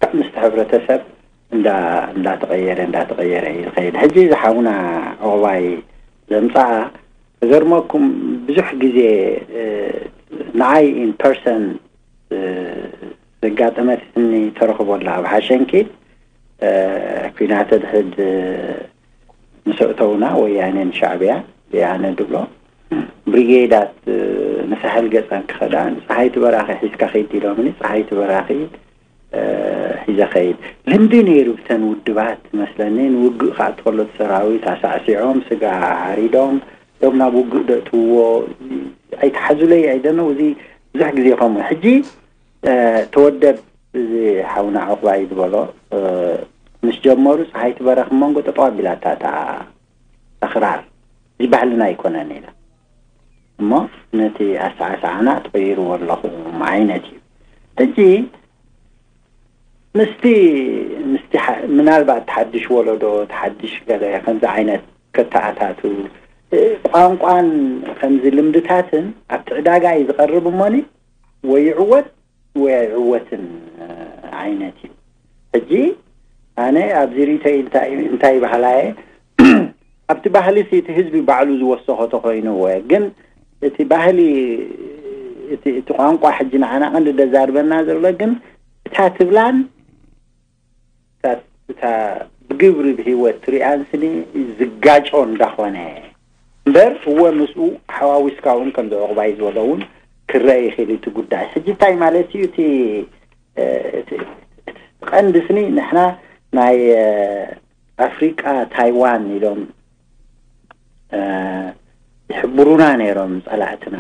ካብ ምስቲ ሕብረተሰብ እንዳ እንዳተቐየረ እንዳተቐየረ እዩ ዝኸይድ። ሕጂ ዝሓውና ዕቑባይ ዘምፃኣ ክገርመኩም ብዙሕ ግዜ ንዓይ ኢን ፐርሰን ዘጋጠመትኒ ተረኽቦ ኣላ ኣብ ሓሸንኪ ኩናተ ድሕድ ምስ ኣእተውና ወያኔን ሻዕብያ ያነ ድብሎ ብሪጌዳት ንሳሕል ገፀን ክኸዳ ፀሓይቲ በራኺ ሒዝካ ኸይድ ኢሎምኒ። ፀሓይቲ በራኺ ሒዘ ኸይድ ልምዲ ነይሩ ብተን ውድባት መስለኒ። ንውግእ ከዓ እትኸለቱ ሰራዊት ኣሳዕሲዖም ስጋ ሓሪዶም ዶም ናብ ውግእ ደእትውዎ ኣይተሓዙለይ ኣይደነው። እዚ ብዙሕ ግዜ ከምኡ ሕጂ ተወደብ እዚ ሓውና ዕቑባይ ዝበሎ ምስ ጀመሩ ፀሓይቲ በረኽ መንጎ ጠጠው ኣቢላታ እታ ኣኽራር እዚ ባህልና ኣይኮነን ኢላ እሞ ነቲ ኣሰዓስዓና ትቕይርዎ ኣለኹም ዓይነት እዩ። ሕጂ ምስቲ ምስቲ ምናልባት ተሓድሽ ወለዶ ተሓድሽ ገለ ከምዚ ዓይነት ከተኣታቱ ቋንቋን ከምዚ ልምድታትን ኣብቲ ዕዳጋ እዩ ዝቐርብ እሞኒ ወይ ይዕወት ወይ ኣይዕወትን ዓይነት እዩ። ሕጂ ኣነ ኣብዚ ርእቶይ እንታይ ባህላየ ኣብቲ ባህሊ እቲ ህዝቢ ባዕሉ ዝወሰኾ ተኮይኑ እወ ግን እቲ ባህሊ እቲ ቋንቋ ሕጂ ንዓና ቀንዲ ደዛርበና ዘሎ ግን እታ ትብላን እታ ብግብሪ ብህይወት ትሪኣን ስኒ ዝጋጮ እንዳኾነ እምበር እወ ምስኡ ሓዋዊስካ እውን ከምዚ ዕቑባይ ዝበሎ እውን ክረአ ይኽእል እቲ ጉዳይ። ሕጂ እንታይ ማለት እዩ እቲ ቀንዲ ስኒ ንሕና ናይ ኣፍሪቃ ታይዋን ኢሎም ይሕብሩና ነይሮም ጸላእትና።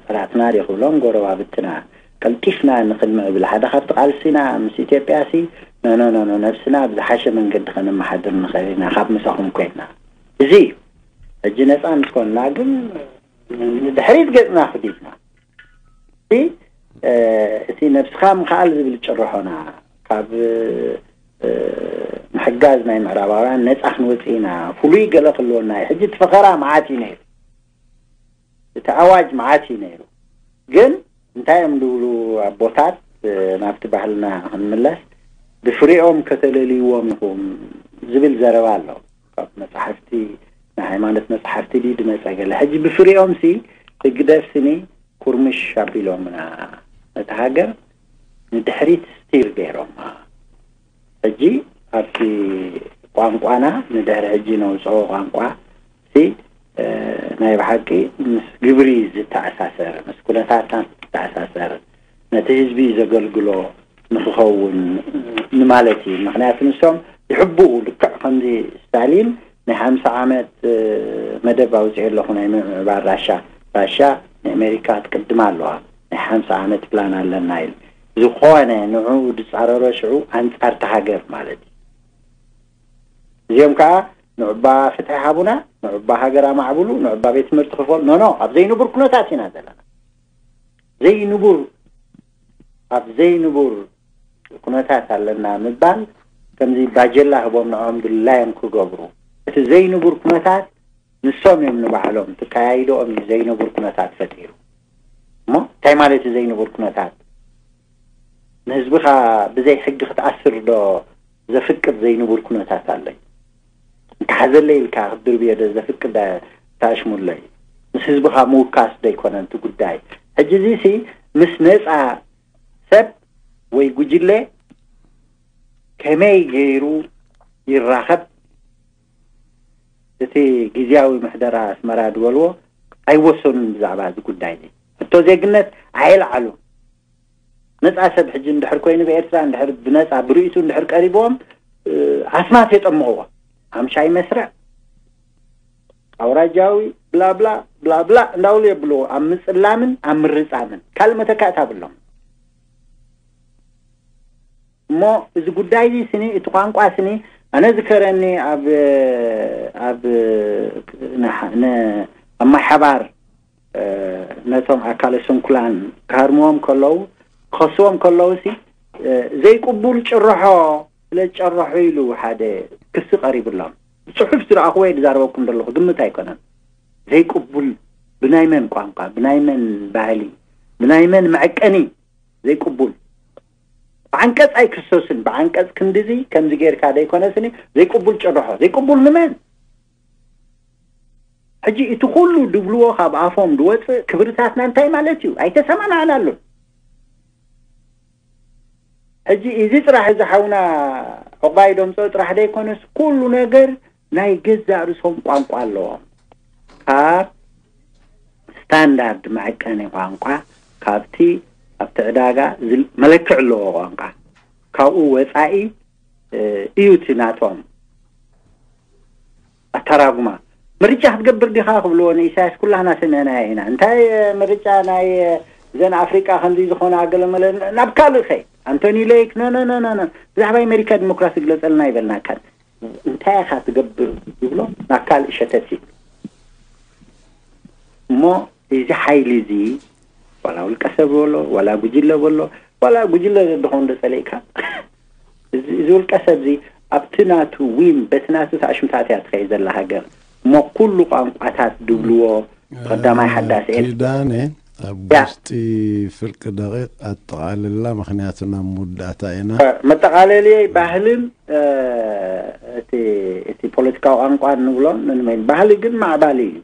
ጸላእትና ዶ ክብሎም ጎረባብትና ቀልጢፍና ንክንምዕብል ሓደ ካብቲ ቃልሲና ምስ ኢትዮጵያ ሲ ኖኖኖኖ ነብስና ብዝሓሸ መንገዲ ከነመሓድር ንኽእል ኢና ካብ ምሳኹም ኮይንና። እዚ ሕጂ ነፃ ምስ ኮንና ግን ንድሕሪት ገፅና ክዲድና እቲ ነብስኻ ምኽኣል ዝብል ጭርሖና ካብ ምሕጋዝ ናይ ምዕራባውያን ነፃ ክንወፅእ ኢና። ፍሉይ ገለ ክልወና እዩ። ሕጂ እቲ ፈኸራ መዓት እዩ ነይሩ፣ እቲ ኣዋጅ መዓት እዩ ነይሩ። ግን እንታይ እዮም ዝብሉ ኣቦታት ናብቲ ባህልና ክንምለስ ብፍሪኦም ከተለልይዎም ኢኹም ዝብል ዘረባ ኣሎ። ካብ መፅሓፍቲ ናይ ሃይማኖት መፅሓፍቲ ድዩ ዝመፀ ገለ ሕጂ ብፍሪኦም ሲ ህግደፍ ስኒ ኩርምሽ ኣቢሎምና ነቲ ሃገር ንድሕሪት ስቲር ገይሮማ። ሕጂ ኣብቲ ቋንቋና ንድሕሪ ሕጂ ነውፅኦ ቋንቋ ሲ ናይ ብሓቂ ምስ ግብሪ ዝተኣሳሰር ምስ ኩነታትና ዝተኣሳሰር ነቲ ህዝቢ ዘገልግሎ ንክኸውን ንማለት እዩ። ምክንያቱ ንሶም ይሕብኡ፣ ልክዕ ከምዚ ስታሊን ናይ ሓምሳ ዓመት መደብ ኣውፅኦ ኣለኹ ናይ ምምዕባል ራሻ፣ ራሻ ንኣሜሪካ ክትቅድማ ኣለዋ፣ ናይ ሓምሳ ዓመት ፕላን ኣለና ኢሉ። ዝኾነ ንዕኡ ዝፃረሮ ሽዑ ኣንፃርቲ ሃገር ማለት እዩ። እዚኦም ከዓ ንዑባ ፍትሒ ሃቡና፣ ንዑባ ሃገር ኣማዕብሉ፣ ንዑባ ቤት ትምህርቲ ክፈሉ፣ ኖ ኖ፣ ኣብ ዘይንቡር ኩነታት ኢና ዘለና። ዘይንቡር ኣብ ዘይንቡር ኩነታት ኣለና ምባል ከምዚ ባጀላ ህቦም ንዕኦም ድላዮም ክገብሩ፣ እቲ ዘይንቡር ኩነታት ንሶም እዮም ንባዕሎም ትካያይዶኦም እዩ ዘይንቡር ኩነታት ፈጢሩ። እሞ እንታይ ማለት እዩ ዘይንቡር ኩነታት? ንህዝብኻ ብዘይ ሕጊ ክትኣስር ዶ ዘፍቅድ ዘይንቡር ኩነታት ኣለይ? እንተሓዘለይ ኢልካ ክትድርብዮ ዶ ዘፍቅድ ታሽሙለይ? ምስ ህዝብኻ ምውካስ ዶ ኣይኮነን እቲ ጉዳይ? ሕጂ እዚሲ ምስ ነፃ ሰብ ወይ ጉጅለ ከመይ ገይሩ ይራኸብ? እቲ ግዝያዊ ምሕደራ ኣስመራ ዝበልዎ ኣይወሰኑን ብዛዕባ እዚ ጉዳይ እዚ። ሕቶ ዜግነት ኣየልዓሉን። ነፃ ሰብ ሕጂ እንድሕር ኮይኑ ብኤርትራ እንድሕር ብነፃ ብርእይቱ እንድሕር ቀሪብዎም ኣስማት የጠምቕዎ። ኣምሻይ መስርዕ ኣውራጃዊ ብላብላ ብላብላ እንዳውሉ የብልዎ ኣብ ምፅላምን ኣብ ምርፃምን ካልእ መተካእታ ብሎም። እሞ እዚ ጉዳይ እዚ ስኒ እቲ ቋንቋ ስኒ ኣነ ዝከረኒ ኣብ ኣብ ኣብ ማይ ሓባር ነቶም ኣካለ ስንኩላን ክሃርምዎም ከለዉ ክኸስዎም ከለዉ ሲ ዘይቅቡል ጭርሖ ስለ ጨረሑ ኢሉ ሓደ ክሲ ቀሪብሎም። ብፅሑፍ ዝረኣኽዎ እየ ዝዛረበኩም ዘለኹ፣ ግምት ኣይኮነን። ዘይቅቡል ብናይ መን ቋንቋ፣ ብናይ መን ባህሊ፣ ብናይ መን መዐቀኒ ዘይቅቡል? ብዓንቀፅ ኣይክሰስን፣ ብዓንቀፅ ክንድዚ ከምዚ ጌርካ ዘይኮነስኒ ዘይቅቡል ጭርሖ። ዘይቅቡል ንመን? ሕጂ እቲ ኩሉ ድብልዎ ካብ ኣፎም ድወፅእ ክብርታትና እንታይ ማለት እዩ? ኣይተሰማማዕናሉን። ሕጂ እዚ ጥራሕ እዚ ሓውና ዕቑባይ ደምፀው ጥራሕ ደይኮነስ ኩሉ ነገር ናይ ገዛእ ርእሶም ቋንቋ ኣለዎም። ካብ ስታንዳርድ መዐቀኒ ቋንቋ ካብቲ ኣብቲ ዕዳጋ ዝል- መለክዕ ኣለዎ ቋንቋ ካብኡ ወፃኢ እዩ እቲ ናቶም ኣተራጉማ። ምርጫ ክትገብር ዲኻ ክብልዎ ንኢሳያስ ኩላህና ሰሚዕናዮ ኢና። እንታይ ምርጫ ናይ ዘን ኣፍሪቃ ከምዚ ዝኾነ ኣገለመለ ናብ ካልእ ከይ ኣንቶኒ ሌክ ኖ ኖ ኖ ኖ ኖ ብዛዕባ ኣሜሪካ ዲሞክራሲ ግለጸልና ይበልናካ። እንታይ ኢኻ ትገብር ይብሎ ናብ ካልእ ሸተት ይብሎ። እሞ እዚ ሓይሊ እዚ ዋላ ውልቀ ሰብ በሎ ዋላ ጉጅለ በሎ ዋላ ጉጅለ ዘድኾን ዶ ጸሊእካ እዚ ውልቀ ሰብ እዚ ኣብቲ ናቱ ዊም በቲ ናቱ ታሽምታት እያ ትኸይ ዘላ ሃገር እሞ ኩሉ ቋንቋታት ድብልዎ ቀዳማይ ሓዳስ ኤርትራ ኪዳነ ኣብ ውሽጢ ፍርቂ ደቂቕ ኣጠቓልላ ምክንያቱ ናብ ምውዳእታ ኢና መጠቓለልየይ ባህልን እቲ ፖለቲካዊ ቋንቋ ንብሎ ንመን ባህሊ ግን ማዕባሊ እዩ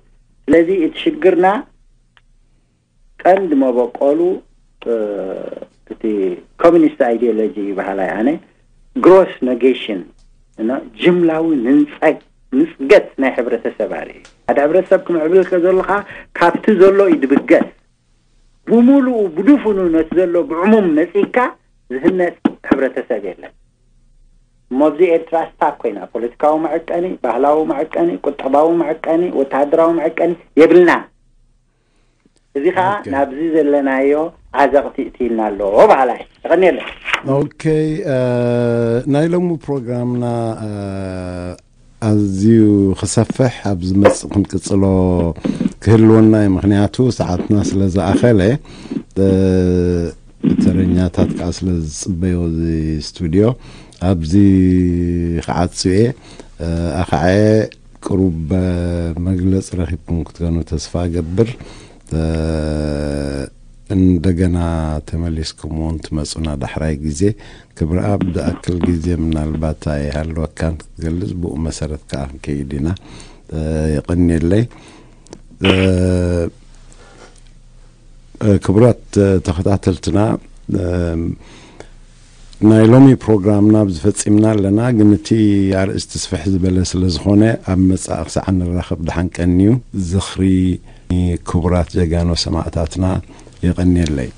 ስለዚ እቲ ሽግርና ቀንዲ መበቆሉ እቲ ኮሚኒስት ኣይዲዮሎጂ ይበሃላይ ኣነ ግሮስ ነጌሽን እና ጅምላዊ ንንፀግ ንፅገት ናይ ሕብረተሰብ ኣርኢ ሓደ ሕብረተሰብ ክምዕብል ከዘለካ ካብቲ ዘሎ እዩ ድብገስ ብሙሉኡ ብድፉኑ ነቲ ዘሎ ብዕሙም መፂካ ዝህነፅ ሕብረተሰብ የለን እሞ ኣብዚ ኤርትራ ስታክ ኮይና ፖለቲካዊ መዐቀኒ ባህላዊ መዐቀኒ ቁጠባዊ መዐቀኒ ወተሃደራዊ መዐቀኒ የብልና እዚ ከዓ ናብዚ ዘለናዮ ዓዘቕቲ እትይና ኣለዎ በሃላይ። የቐንየለይ። ኦኬ፣ ናይ ሎሚ ፕሮግራምና ኣዝዩ ክሰፍሕ ኣብ ዝመፅእ ክንቅፅሎ ክህልወና እዩ። ምክንያቱ ሰዓትና ስለ ዝኣኸለ ተረኛታት ከዓ ስለ ዝፅበዮ እዚ ስቱድዮ ኣብዚ ክዓፅየ ኣኸዐ ቅሩብ መግለፂ ረኺብኩም ክትኮኑ ተስፋ እገብር። እንደገና ተመሊስኩም እውን ትመፁና ዳሕራይ ግዜ ክብረኣብ ዝኣክል ግዜ ምናልባት ኣይሃለወካን ክትገልፅ ብኡ መሰረት ከዓ ክንከይድ ኢና። የቐንየለይ። ክቡራት ተኸታተልትና ናይ ሎሚ ፕሮግራምና ኣብዚ ፈፂምና ኣለና ግን እቲ ኣርእስቲ ስፍሕ ዝበለ ስለ ዝኾነ ኣብ መፃኢ ክሳዕ ንራኸብ ደሓን ቀንዩ ዝኽሪ ክቡራት ጀጋኑ ሰማእታትና የቐንየለይ